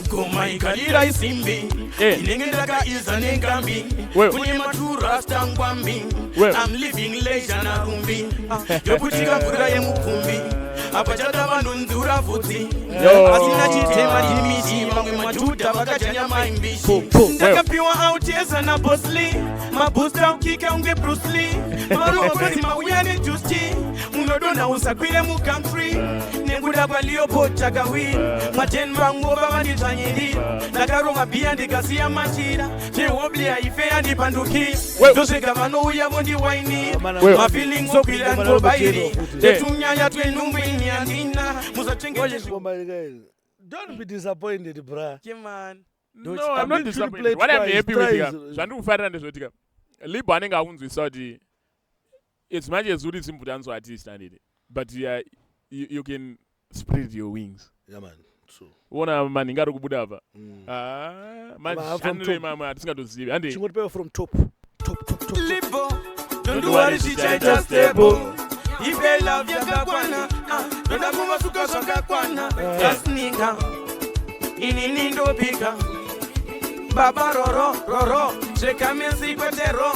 Goma ikarira isimbi, inenge ndakaiza nengambi. Kune maturasta ngwambi. I'm living leisure narumbi, yoputika mvura yemupfumbi. Apa chada vanonzura vhudzi. Yo. Asina chitema ndimishi, vamwe majudha vakajanya maimbishi. Ndakapiwa auteza nabosli, mabhusta ukika unge Bruce Lee. Marokozi mauya nejusti, munodonha usakwire mucountry. Nekuda kwaLeopold Chakawiri, maten vangu vavanditsvanyirira. Ndakarova bhiya ndikasiya machira, chehobli haife yandipandukira. Ndosvika vanouya vondiwainira, mafeelings okwira ndobairi. Tetunyaya twenhumbu ini handina, musachengete. Don't be disappointed, bra. Yeah, man. No, I'm not I've literally disappointed. played What I'm twice, happy with, thrice. zvandikufarira ndezvoti ka Libo anenge akunzwisa kuti as much as uri simbutanzo artist anditi, but you can spread your wings. Yeah, man. True. Uona manhingi ari kubuda apa. Ah, Ama from magenre top. mamwe atisingatozivi handi. Chingotipewa from top. Top, top, top. Libo, don't worry, zvichaita stable. Ipe love yakakwana. Ah, ndoda kuvasuka zvakakwana. Asininga inini ndobika baba roro roro zvekamesi kwetero.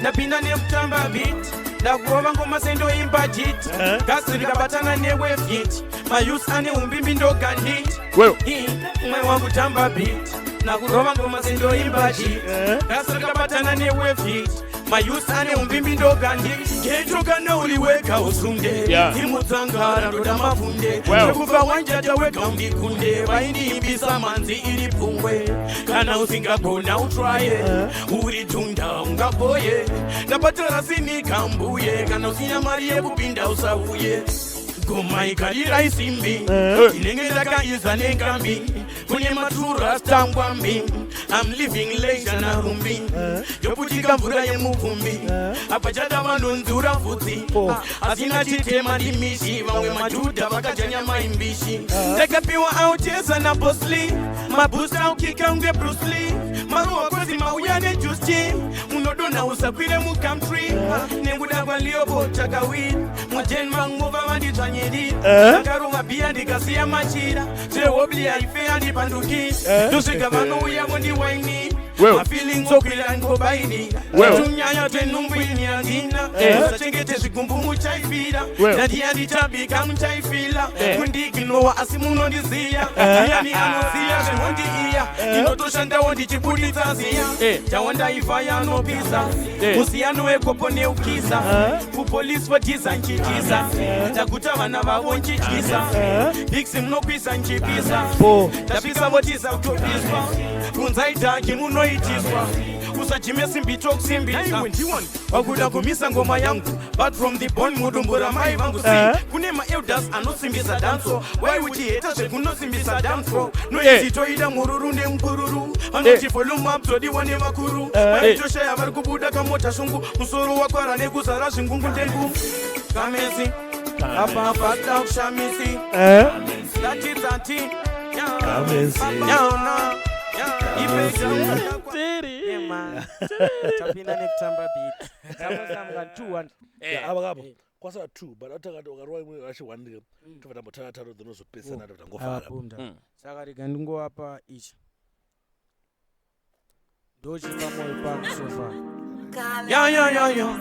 Ndapinda nekutamba beat, ndakurova ngoma sendoimba jit. Gasi rikabatana newevit, mayus ane umbimbi ndogandit. Mumwe wakutamba beat, nakurova ngoma sendoimba jit. Gasi rikabatana newevit, mayus ane umbimbi ndogandit. Kecho kana uri wega usunde imutsangara, ndoda mavhunde. Chekuva wanjata wega undikunde vaindiimbisa manzi iri pungwe. Kana usingagona utraye, uri tunda ungapoye. Ndabata rasinika mbuye, kana usina mari yekupinda usauye. Goma ikarira isimbi, inenge ndakaiza nengambi. Kune maturasta ngwambi. I'm living leisure narumbi, yoputika mvura yemupfumbi. Apa chada vanonzura vhudzi. Asina chitema ndimishi, vamwe majudha vakajanya maimbishi. Ndakapiwa auteza nabosli, mabhusta ukika unge Bruce Lee. Maruwa kozi mauya nejusti, unodonha usakwire mucountry. Nekuda kwaLeopold Chakawiri, mujen vangu vavanditsvanyirira. Ndakarova bhiya ndikasiya machira, zvehobli haife yandipandukira. Ndosvika vanouya vondiwainira. Well. Mafeelings okwira ngobairira. Well. Tunyaya twenhumbu ini handina. Eh. Usachengete zvigumbu muchaifira. Well. Ndati ndichabika muchaifila. Eh. Kundiignowa asi munondiziya. Ndiyani anoziya zvemondi iya. Ndinotoshandawo ndichibuditsa ziya. Eh. Chawandaifa yanopisa. Eh. Musiyano wekopo neukisa. Kupolisi votiza nchitiza. Ndaguta vana vavo nchityisa. Diksi munopisa nchipisa. Ndapisa votiza kutopiswa. Kunzai dhaki munoitiswa. Usajime simbi tokusimbisa. Wakuda kumisa ngoma yangu but from the bone mudumbu ramai vangu si kune maelders anosimbisa danso wai uchiheta zvekunosimbisa danso noisi toida mururu nemupururu vanoti volume up todiwa nevakuru vaitoshaya vari kubuda kamota shungu musoro wakwara nekuzara zvingungu ndengu kamesi apa pada kushamisi tati Kamesi. yaona Tapinda nekutamba beat. Tamusamga 2-1. Eh. Apa kapo kwasara two, but atakati ukarova imwe rachi one ndika tobva tambotara taro dzinozopesana tobva tangofara. Avapunda. Mm. Saka rega ndingovapa ichi. Ndochipa moyo pangu so far. Ya ya ya ya.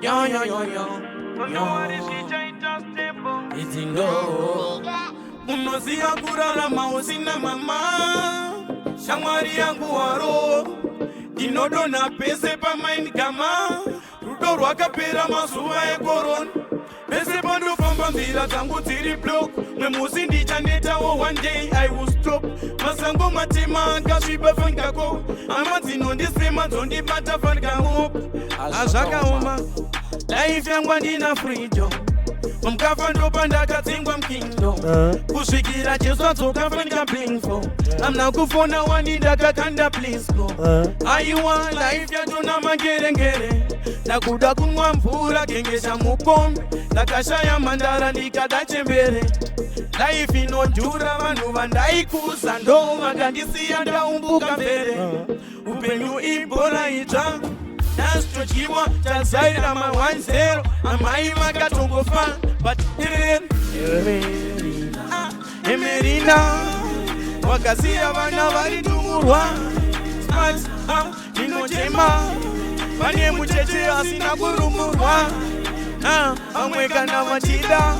Ya ya ya ya. Idzi ndo unoziya kurarama usina mama, shamwari yangu waro ndinodonha pese pamaindigama, rudo rwakapera mazuva ekorona, pese pandofamba nzira dzangu dziri block, mwemusi ndichanetawo, one day I will stop. Masango matema akasviba fangako, hama dzinondisema dzondibata fangamop, hazvakaoma, life yangu handina freedom, mukafa ndopandakadzingwa mukingdom kusvikira Jesu adzoka, fanika blinfo amna kufona wani ndakakanda plisco. Aiwa, life yatona magerengere, ndakuda kunwa mvura gengesha mukombe, ndakashaya mhandara ndikada chembere, life inodhura, vanhu vandaikuza ndo vakandisiya ndaumbuka mbere, upenyu ibhora idzva nhasi todyiwa tazaira ma10 amai vakatongofa but emerina wakasiya vana vari ndumurwa. Smart, ah, ndinochema pane mucheche asina kurumurwa. Ah, vamwe kana vachida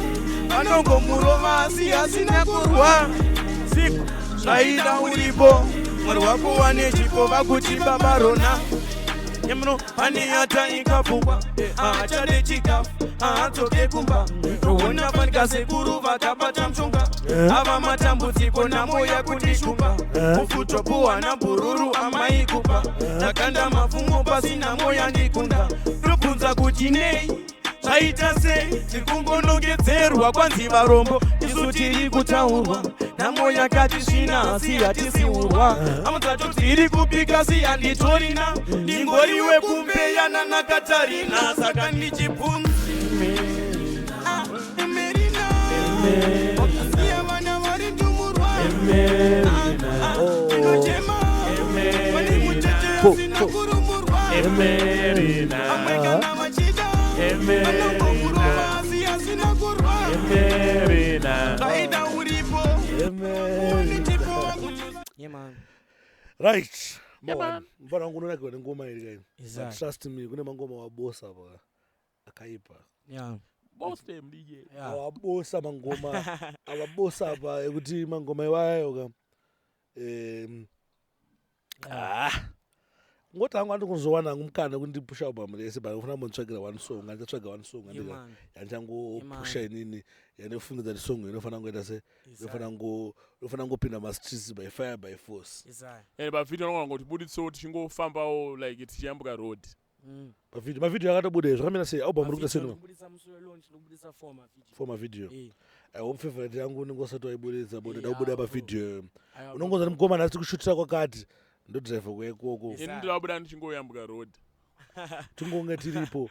vanongomurova asi asina kurwa siku zvaida uripo Mwari wako wane chipo vakuti baba rona yemuno pane yata ikapfukwa haachade chikafu haadzoke kumba toona fanika sekuru vakabata mushonga ava matambudziko namo yakundishupa mufutopuhwa nabhururu amai kupa takanda mapfumo pasi namo yandikunda ndobvunza kuti nei zvaita sei tikungonongedzerwa kwanzi varombo isu tiri kutaurwa nhamo yakati svina asi hatisiurwa amudzato tiri kupika si handitorina ndingoriwe kumbeyana nakatarina saka ndichibvunza. Ah, Emerina, wakasiya vana vari ndumurwa. Ah, ah, ndinochema pane mucheche asina kurumurwa, vamwe kana vachida vanongomurova asi asina kurwa zvaida uripo Yeah, man. Right. Yeah, man. Mfana wangu unonakirwa nengoma iri kaini. But Exactly. trust me, kune mangoma wabosa pa akaipa. Yeah. Boss them, DJ. Yeah. Awabosa mangoma awabosa pa ekuti mangoma iwayo ka ah ngoti hangu andi kuzowana hangu mukana wekuti ndipusha album rese, but ndofana mbontsvagira one song, andichatsvaga one song Yeah, andika man. yandichangopusha inini yandifungidza kuti song inofana kungoita se inofana ngopinda mastreets by fire by force. Exactly. And pavideo anogona kuti buditsewo tichingofambawo like tichiyambuka road. Pavideo mavideo akatobuda izvo zvakamira sei album uri kuita sei? Ndinobudisa musi welaunch, ndinobudisa four mavideo. For mavideo. Eh. I hope favorite yangu unenge usati waibuditsa but Eh, ndakubuda ah, pavideo. Aiwa, Unongonza mukomana asi kushutira kwakati ndodhiraivha kuekoko. Ini ndinobuda ndichingoyambuka road. Tingonge tiripo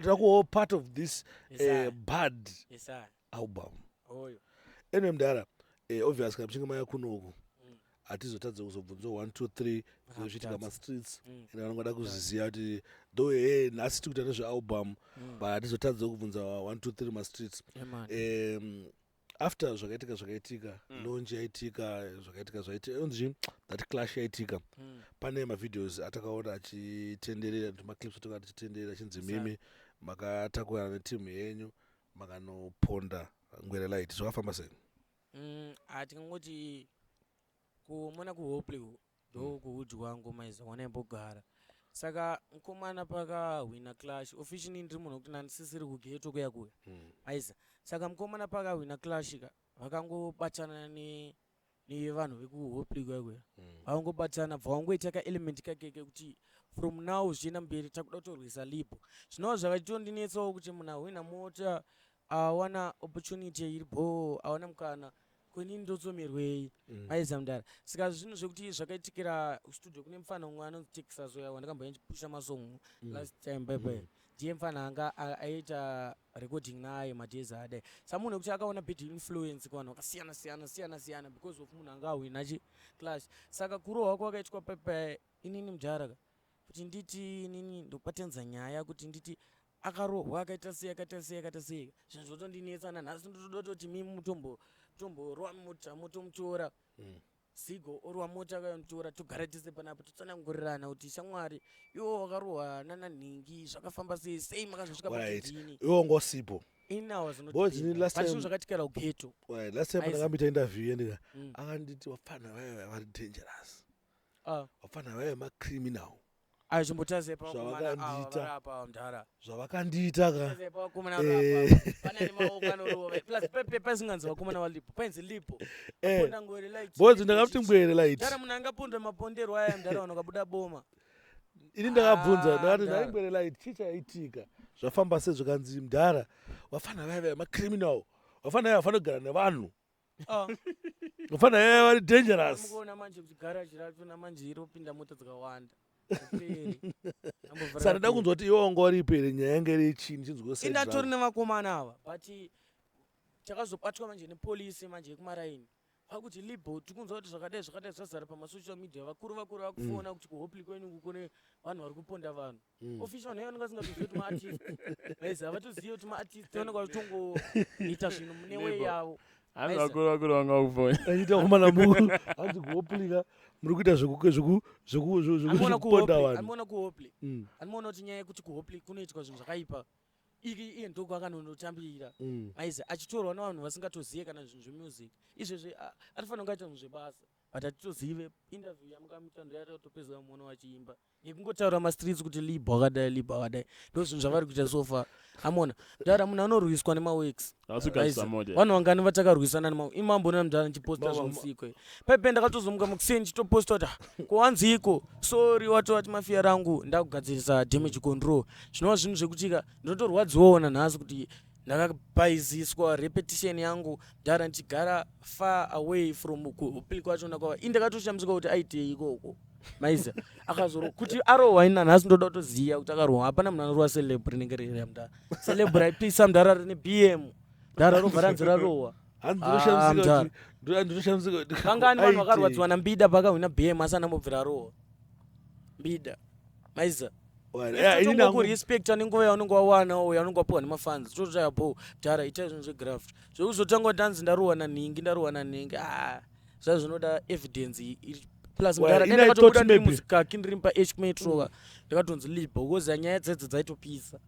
takuwo part of this Exactly. bad Exactly. album. Oyo. Anyway mudhara, obvious kana muchinge maya kunoku hatizotadza kuzobvunzwa 1 2 3 zvichiitika mastreets ende vanongoda kuzviziva kuti though he nhasi tiri kuita nezvealbum, but hatizotadza kubvunza 1 2 3 mastreets. Yeah, man. After zvakaitika zvakaitika, launch yaitika, zvakaitika zvaitika, onzi chii, that clash yaitika, pane mavideos atakaona achitenderera, maclips atakaona achitenderera, achinzi mimi makatakurana netimu yenyu, makanoponda Ngwere Light. Zvakafamba sei? Hatingangoti kumona kuHopley ndo kuhood kwangu maiza wanaimbogara. Saka mukomana pakahwina clash, officially ndiri munhu wekuti nandisisiri kughetto kuya kuya, aiza. Saka mukomana pakahwina clash ka, vakangobatana nevanhu vekuHopley kuya kuya, vakangobatana, bva vangoita kaelement kake kekuti from now zvichienda mberi takuda kutorwisa Libo. Zvinova zvakatondinetsawo kuti munhu ahwina mota, awana opportunity iri bho, awana mukana, kwenini ndotsomerwei? Aiza mudara. Saka zvinhu zvekuti zvakaitikira studio kune mufana umwe anonzi Texas uya wandakambouya ndichipusha masong last time bye, ndiye mufana anga aiita recording naye madays adai. Sa munhu wekuti akaona bad influence kuvanhu vakasiyana siyana siyana siyana because of munhu anga ahwina chi clash. Saka kurohwa kwakaitwa pepe, inini mudhara ka, kuti nditi inini ndopatenza nyaya kuti nditi akarohwa akaita sei, akaita sei, akaita sei, zvinhu zvotondinetsa nanhasi. Ndotoda kutoti mimi mutomborwa mota, motomutora Zigo orwa mota, akayomutora, togara tese panapa, totsanangurirana kuti shamwari, iwo wakarohwa nananhingi, zvakafamba sei sei, makazosvika pakudini? Iwo ngosipo. Inawa. Boys, ini last zvinhu zvakaitikira kughetto. Right, last time Aizi. ndakamboita interview yendika, akanditi wafana vaya vari dangerous, wafana vaya macriminal. Ayo, chimbotarise pavakomana ava. Zvavakandiita. Vari apa mudhara. Zvavakandiita ka. Tarisai pavakomana vari apa, pane ane maoko anorova. Plus pepe pasinganzi vakomana valipo, painzi Lipo. Ponda Ngwere Light. Boys, ndakamuti Ngwere Light. Mudhara, munhu angapondwa maponderwo aya mudhara, vanhu vakabuda boma. Ini ndakabvunza, Ah, ndakati, mudhara. nhai Ngwere Light, chii chaitika, zvafamba sei? Zvakanzi, mudhara, wafana vaya vaya macriminal, wafana vaya vafana kugara nevanhu, wafana vaya vari dangerous. Mukuona manje kuti garaji rachona manje iropinda mota dzakawanda. Kuperi. Ambovhara Saka ndada peri. kunzwa kuti iwe wanga uripo here, nyaya yanga iri chini, chinzwa. Indatori nevakomana ava, but takazobatwa manje nepolisi manje yekumaraini, vakuti Libo, tikunzwa kuti zvakadai zvakadai, zvazara pamasocial media, vakuru vakuru vakufona kuti kuHopley kwenyu uku kune vanhu vari kuponda vanhu. Official vanhu vanenge vasingatozivi kuti maartist vaizi, havatozivi kuti maartist vanenge vachitongoita zvinhu mune way Libo. yavo. Hanzi Aiza. vakuru vakuru vanga kufona. Achiita komana, hanzi kuHopley ka muri kuita Anoona zvekuponda kuHopley, vanhu. anoona kuHopley, anoona kuti nyaya yekuti kuHopley kunoitwa zvinhu zvakaipa, iye ndoko akanonotambira. Aizi achitorwa nevanhu vasingatozive kana zvinhu zvemusic izvezvi. Anofanira kunge aita zvinhu zvebasa, but hatitozive. Interview yamukamuita ndoyatotopedza muona wachiimba nekungotaura mastreets kuti Libo akadai, Libo akadai. Ndo zvinhu zvavari kuita so far. Amona mudhara, munhu anorwiswa nemaworks. Hausugadzisa mota. Vanhu vangani vatakarwisana nema imambona mudhara ndichiposta zvemusikwe paipe, ndakatozomuka mukuseni ndichitoposta kuti, "Ah, kuwanziko, sorry, watova mafia rangu, ndakugadzirisa damage control." Zvinova zvinhu zvekutika ndinotorwadziwawo nanhasi kuti ndakapaiziswa repetition yangu mudhara, ndichigara far away from kuHopley kwachona kwava. Ini ndakatoshamisika kuti aitei ikoko maiza akazoro kuti arohwa. Ini nanhasi ndoda kutoziva kuti akarohwa. Hapana munhu anorohwa celeb rinenge riri mudhara. Celeb raipisa mudhara, rine BM mudhara, robva ranzi rarohwa. Hanzi Ah, ndinoshamisika mudhara. kuti ndinoshamisika kuti Vangani vanhu aitei. vakarwadziwa naMbida pakahwina BM, asi anambobvira arohwa Mbida maiza? Well, yeah, ini nangu- Kurespecta nenguva yaunenge wawanawo, yaunenge wapiwa nemafans, tototaya bo mudhara, itai zvinhu zvegraft. Zvekuzotanga kuti hanzi ndarohwa nanhingi, ndarohwa nanhingi, ah, zva zvinoda evidence plus Well, mudhara ini dai I ndakatobuda thought ndiri maybe- muzikaki, ndiri pa H Metro ka, ndakatonzi Libo, because nyaya dzedze dzaitopisa.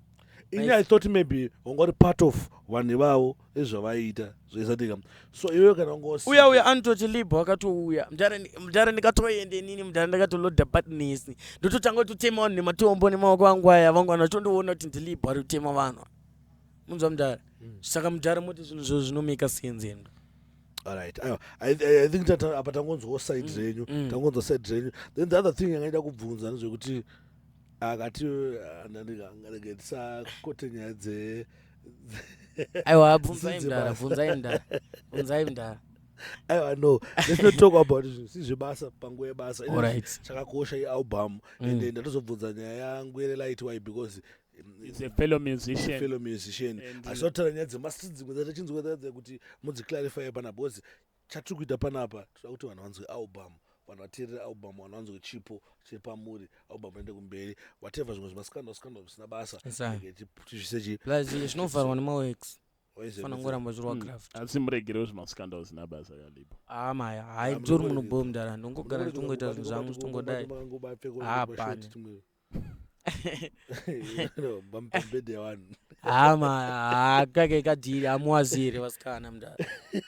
Ini Nice. I thought maybe wanga uri part of vanhu ivavo ezvavaiita zvaisatika, so iwewe kana wanga usipo- Uya uya anototi Libo akatouya mudhara, mudhara, ndikatoende inini mudhara, ndakatolodha patness, ndototanga kutotema vanhu nematombo nemaoko angu aya. Vangu vanhu vachitondiona kuti ndiLibo ari kutema vanhu, munzwa mudhara? Saka mudhara, moti zvinhu zvo zvinomeka sense endo? Alright, aiwa, I think apa tangonzwawo side renyu, tangonzwa side renyu. Then the other thing yangaida kubvunza ndezvekuti akati ngarege tisakote nyaya dze Aiwa, bvunzai Zvidze mudhara. basa. Bvunzai mudhara, bvunzai mudhara. Aiwa, no, let's not talk about zvinhu si zvebasa panguva yebasa. Alright. Chakakosha ialbum, and ndatozobvunza nyaya yaNgwere Light. Why? Because He's a fellow musician. Fellow musician. Asi wataura nyaya dzemastreet, dzimwe dzatachinzwa dzadza kuti mudziclarify panapa, because chatiri kuita panapa, toda kuti vanhu vanzwe album, vanhu vateerere album, vanhu vanzwe chipo chiri pamuri, album ende kumberi, whatever zvimwe zvemascandal scandal zvisina basa. Exactly. Rege tizvise chi Plus zvinovharwa nemaworks. Fana ngoramba zvirwa graft. Asi muregerewo zvemascandals nabasa kalipo. Ah maya, hayi tori munhu bo mudara, ndongogara ndichongoita zvinhu zvangu zvitongodai. Ah, pane. Pambedhe yavanhu. Ah maya, ah kake kadhiri amuwazire vasikana mudara.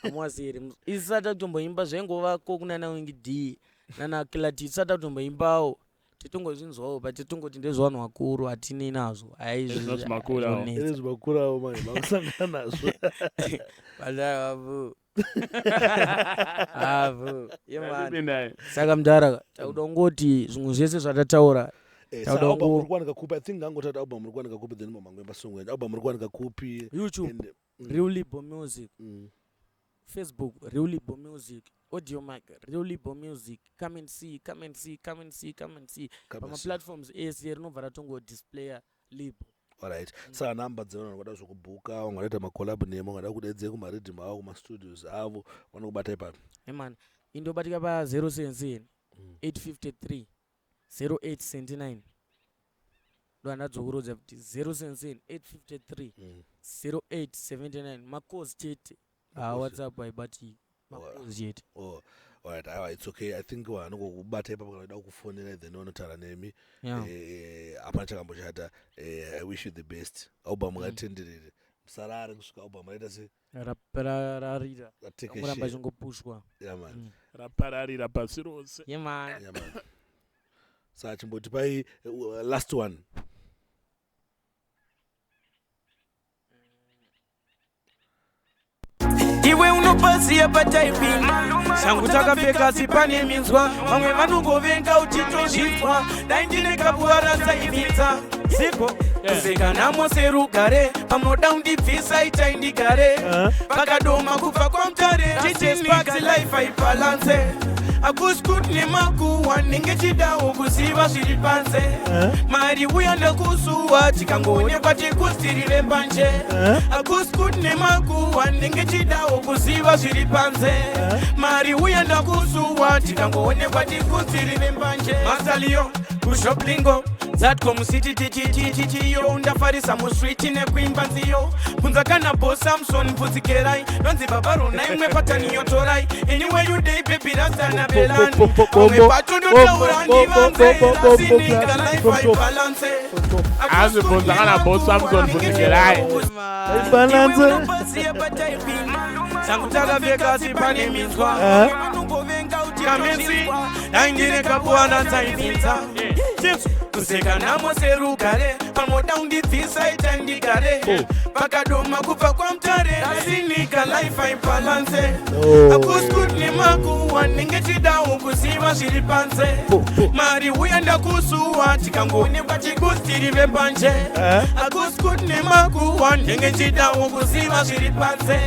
Amuwazire. Isati kutomboimba zvaingovako kunana Winky D nana Killer T isati kutomboimbawo. Titongozvinzwawo but titongoti ndezvevanhu vakuru hatinei nazvo. It's not makuru. Ine zvimakurawo manje makusangana nazvo. Avu. Avu. Yemani. Ndipindai. Saka mudhara takuda kungoti zvimwe zvese zvatataura Eh, Tauda sa album kungo- uri kuwanika kupi? I think ngangotati album uri kuwanika kupi, then mamangoimba song yenyu. Album uri kuwanika kupi? YouTube And, Real Libo Music, Facebook Real Libo Music, Audio Mic Real Libo Music. Come and see, come and see, come and see, come and see. Come and Pama see. platforms ese rinobva ratongo displaya Libo. Alright, saka namba dzevanhu vanoda zvokubhuka, vamwe vanoita macollab nemo, vangada kudaidze kumariddim avo, kumastudios avo, vanokubata ipapi? Hey man, indobatika pa 077 853 0879. Ndo andadzokorodza kuti 077 853 0879. Makozi chete. Ah, Makozi. WhatsApp haibatiki. Makozi chete. Oh, alright, aiwa, it's okay. I think vanongokubata ipapo kana vada kukufonera, then vanotaura nemi. Yeah. Hapana chakamboshata. I wish you the best. Album ngatenderere, musarare kusvika album raita se Rarira. Ratekeshe. Rangoramba chingopushwa. Yeah, man. Rapararira pasi rose. Yeah, man. Yeah, man. Saka chimbotipai last one. Iwe unopaziya pataipinda shangu takapfeka sipane minzwa, vamwe vanongovenga uchitozvinzwa. Dai ndine kabuva rasaibvitsa ziko kuseka namo serugare, pamoda undibvisa itai ndigare pakadoma kubva kwamutare. Chichesparks life aibalance, hakusi kuti nemakuhwa, ndinge chidawo kuziva zviri panze. Mari uya ndekusuwa, tikangoonekwa tikustirire mbanje. Hakusi kuti nemakuhwa, ndinge chidawo kuziva zviri panze. Mari uya ndakusuwa, tikangoonekwa tikustirire mbanje. Masaliyo kushoplingo zatcom city titititiyo, ndafarisa muswiti nekuimba nziyo. Bvunza kana bo Samson bvudzikerai, donzi baba rona imwe pataniyotorai. Anyway you day baby rasana belani, pamwe pacho ndotaura ndivanze rasinika life aibalance. Hanzi bvunza kana bo Samson bvudzikerai. Sangu takapfeka sipane minzwa, kamesi dai ndine kapuwana dzaibvinza kuseka namo serugare, pamoda undibvisa ita ndigare pakadoma kubva kwamutare. Rasinika life aibalance, hakusi kuti nemakuhwa, ndinge chidawo kuziva zviri panze. Mari uya ndakusuwa, tikangoonekwa tikustiri vembanje. Hakusi kuti nemakuhwa, ndinge chidawo kuziva zviri panze.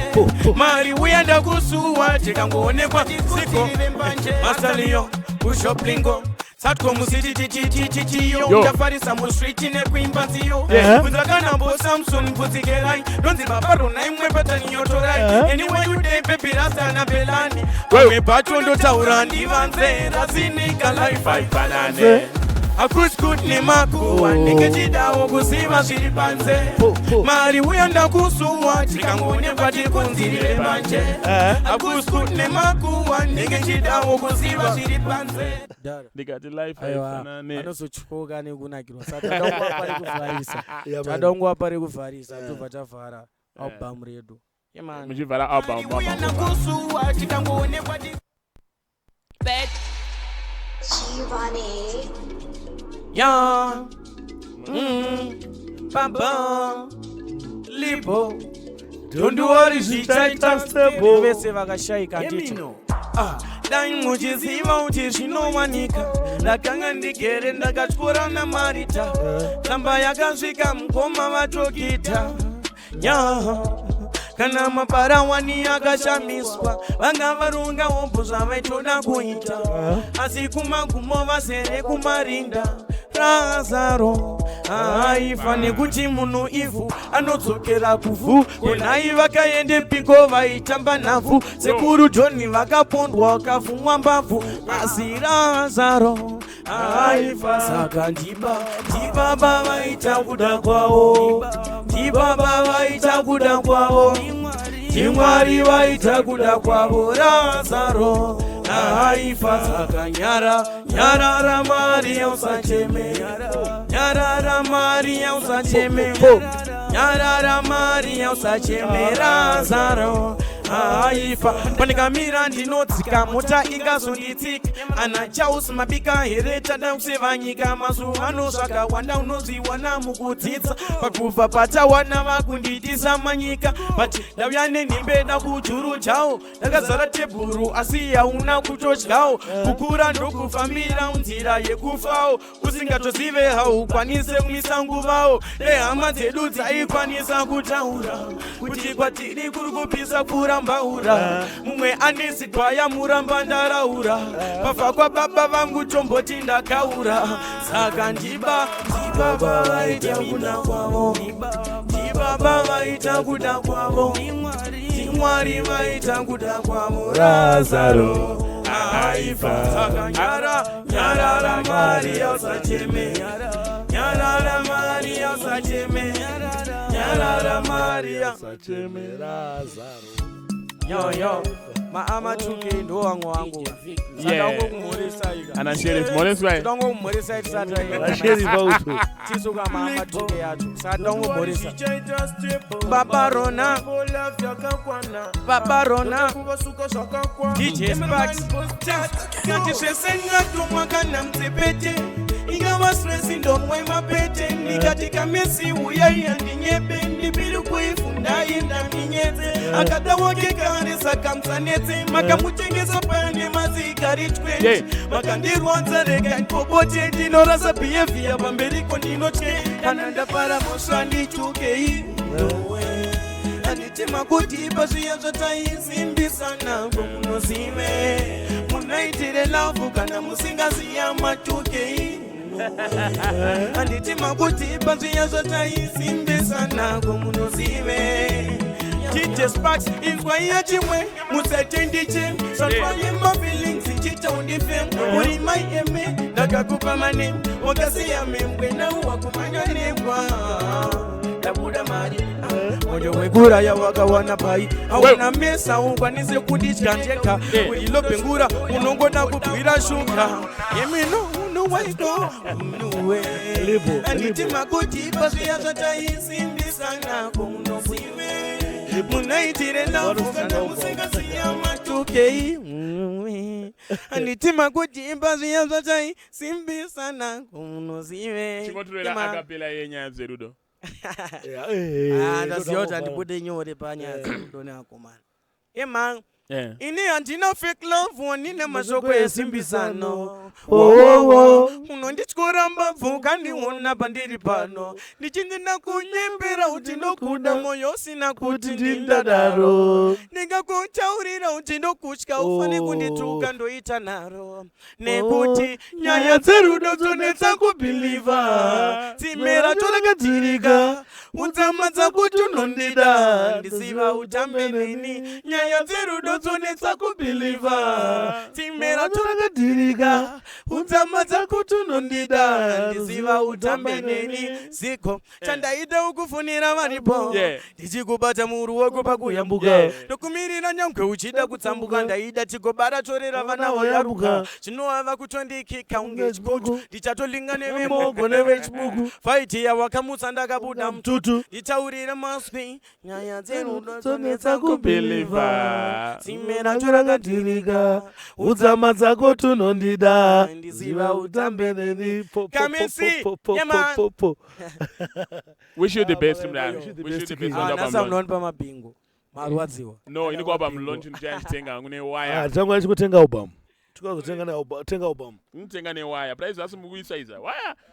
Mari uya ndakusuwa, tikangoonekwa siko masaliyo kushoplingo satcom city titititiyo, Yo. ndafarisa muswiti nekuimba nziyo. Bvunza kana mbo Samson bvudzikerai, donzi baba rona imwe pataniyotorai. Anyway you day baby rasana belani, pamwe pacho ndotaura ndivanze rasinika life aifanane. Hakusi kuti nemakuhwa, ndinge chidawo kuziva zviri panze. Mari uya ndakusuwa, tikangoonekwa tikunzirire manje. Hakusi kuti nemakuhwa, ndinge chidawo kuziva zviri panze. Mudhara. Ndikati life Aiwa, haifanane. anozotyoka nekunakirwa, saka tada kungova pari kuvharisa. Yeah, man. Tada kungova pari kuvharisa, tobva tavhara album redu. Yeah, man. Muchivhara album. Uya ndakusuwa, tikangoonekwa ti Giovanni. Ya baba Libo, don't worry, zvichaita stable. Vese vakashayika nditi Ah, dai muchiziva kuti zvinowanika. Ndakanga ndigere ndakatyora namarita, tsamba yakasvika mukoma vatokita nya. Kana maparawani akashamiswa, vanga varunga hombo zvavaitoda kuita, asi kumagumo vazere kumarinda. Razaro aifa nekuti munhu ivhu anodzokera kuvhu. Konai vakaende piko vaitamba nhavhu? Sekuru Johni vakapondwa vakavhumwa mbabvu, asi Razaro aifa. Saka ndibaba vaita kuda kwavo. Ndibaba vaita kuda kwavo, ndimwari vaita kuda kwavo. Razaro ahaifa, saka nyara, nyarara Mariya, usacheme. Nyarara Mariya, usacheme. Nyarara Mariya, usacheme. Razaro aifa. Pandikamira ndinodzika, mota ingazonditsika. Ana Charles mabika here? Tada kuseva nyika. Mazuva ano zvakawanda unozviwana mukudzidza. Pakufa patawana vakunditisa manyika, but ndauya nenhimbe dakujurujawo. Ndakazara tebhuru asi hauna kutodyawo. Kukura ndokufambira nzira yekufawo, usingatozive haukwanise kumisa nguvawo. Nehama dzedu dzaikwanisa kutaura kuti kwatiri kuri kupisa kurambaura. Mumwe anesi gwaya muramba ndaraura pafa kwababa vangu, tomboti ndakaura. Saka ndiba ndibaba vaita kuda kwavo, ndibaba vaita kuda kwavo, ndimwari vaita kuda kwavo. Razaro aifa, saka nyara, nyarara Mariya, usacheme. Nyarara Mariya, usacheme. Nyarara Mariya. Sachemerazaro. Yo yo, maamatuke ndo vamwe wangu. Saka ika. Ana Sheriff, moreswa. Tongomhoresa tisati. Vasheriff auto. Tisuka maamatuke yacho, saka tongomhoresa Baba Rona, Baba Rona, DJ Sparks. Kati zvese ngatumwa kana mutsepete, ingava stress ndomwe mapete. Ndikati kamesi uyai handinyebe, ndipiri kuifunda indaminyetse. Akada wake kare, saka musanetse. Makamutengesa pane mazigari 20. Makandirwadza, rega ndipopote. Ndinorasa behaviour pamberiko, ndinotye. Kana ndapara mhosva nditukei. Handiti makuti pazviya zvataisimbisana munozive munaitire love kana musingaziya matukei. Handiti makuti pazviya zvataisimbisana munozive. DJ Sparks, inzwa iya chimwe musete ndiche zvatwaimba feelings ichitaundifem. Uri mai eme, ndakakupa mane wakasiya membwe nau wakumanya negwa. Ndabuda mari, moyo wekuraya wakawana pai. Hauna mesa, ukwanise kundidya ndega. Urilobhengura unongoda kubwira shuga yemino unowaiko unuwe. Libo, Handiti libo. makuti pazviya zvataisimbisana munozive munaitire love kana musingasiya matukei. Handiti makuti pazviya zvataisimbisana munozive. Chingotorera acapella yenyaya dzerudo. Ah, ndaziva kuti handibude nyore panyaya dzerudo neakomana ema. Ini handina fake love, wanine mashoko esimbisano. Oh, Unondityora mbabvu kandiona pandiri pano, ndichindina kunyembera kuti ndokuda, moyo usina kuti ndindadaro. Ndingakutaurira kuti ndokutya, ufane kundituka, ndoita nharo nekuti nyaya dzerudo dzonetsa kubhilivha. Dzimera torakadzirika, udzama dzakuti unondida, ndisiva utambe neni. Nyaya dzerudo dzonetsa kubhilivha, dzimera torakadzirika, udzama dzakuti unondida, ndisiva utambe neni. Ziko chandaida ukufunira varipo, ndichikubata muruoko pakuyambuka, ndokumirira nyangwe uchida kutsambuka. Ndaida tigobara torera vana voyaruka, zvinovava kutondikika unge chikutu. Ndichatolinga nevemogo nevechibuku, faiti yawakamutsa ndakabuda mututu. Nditaurire maswi, nyaya dzerudo dzonetsa kubhilivha, tsime racho rakadhirika. Udzama dzako tunondida. Ndiziva utambe neni. Come and see. Yeah, man. Wish you the best, mdara. Wish you the Wish you best, the best King. on Ah, album nhasi launch. munonipa mabhingo, marwadziwa. No, ini kualbum launch ndichachitenga hangu newaya. Tanga chikutenga album, tikazotenga nealbum, tenga album. Ndinotenga newaya. Price asi mukuisaiza waya.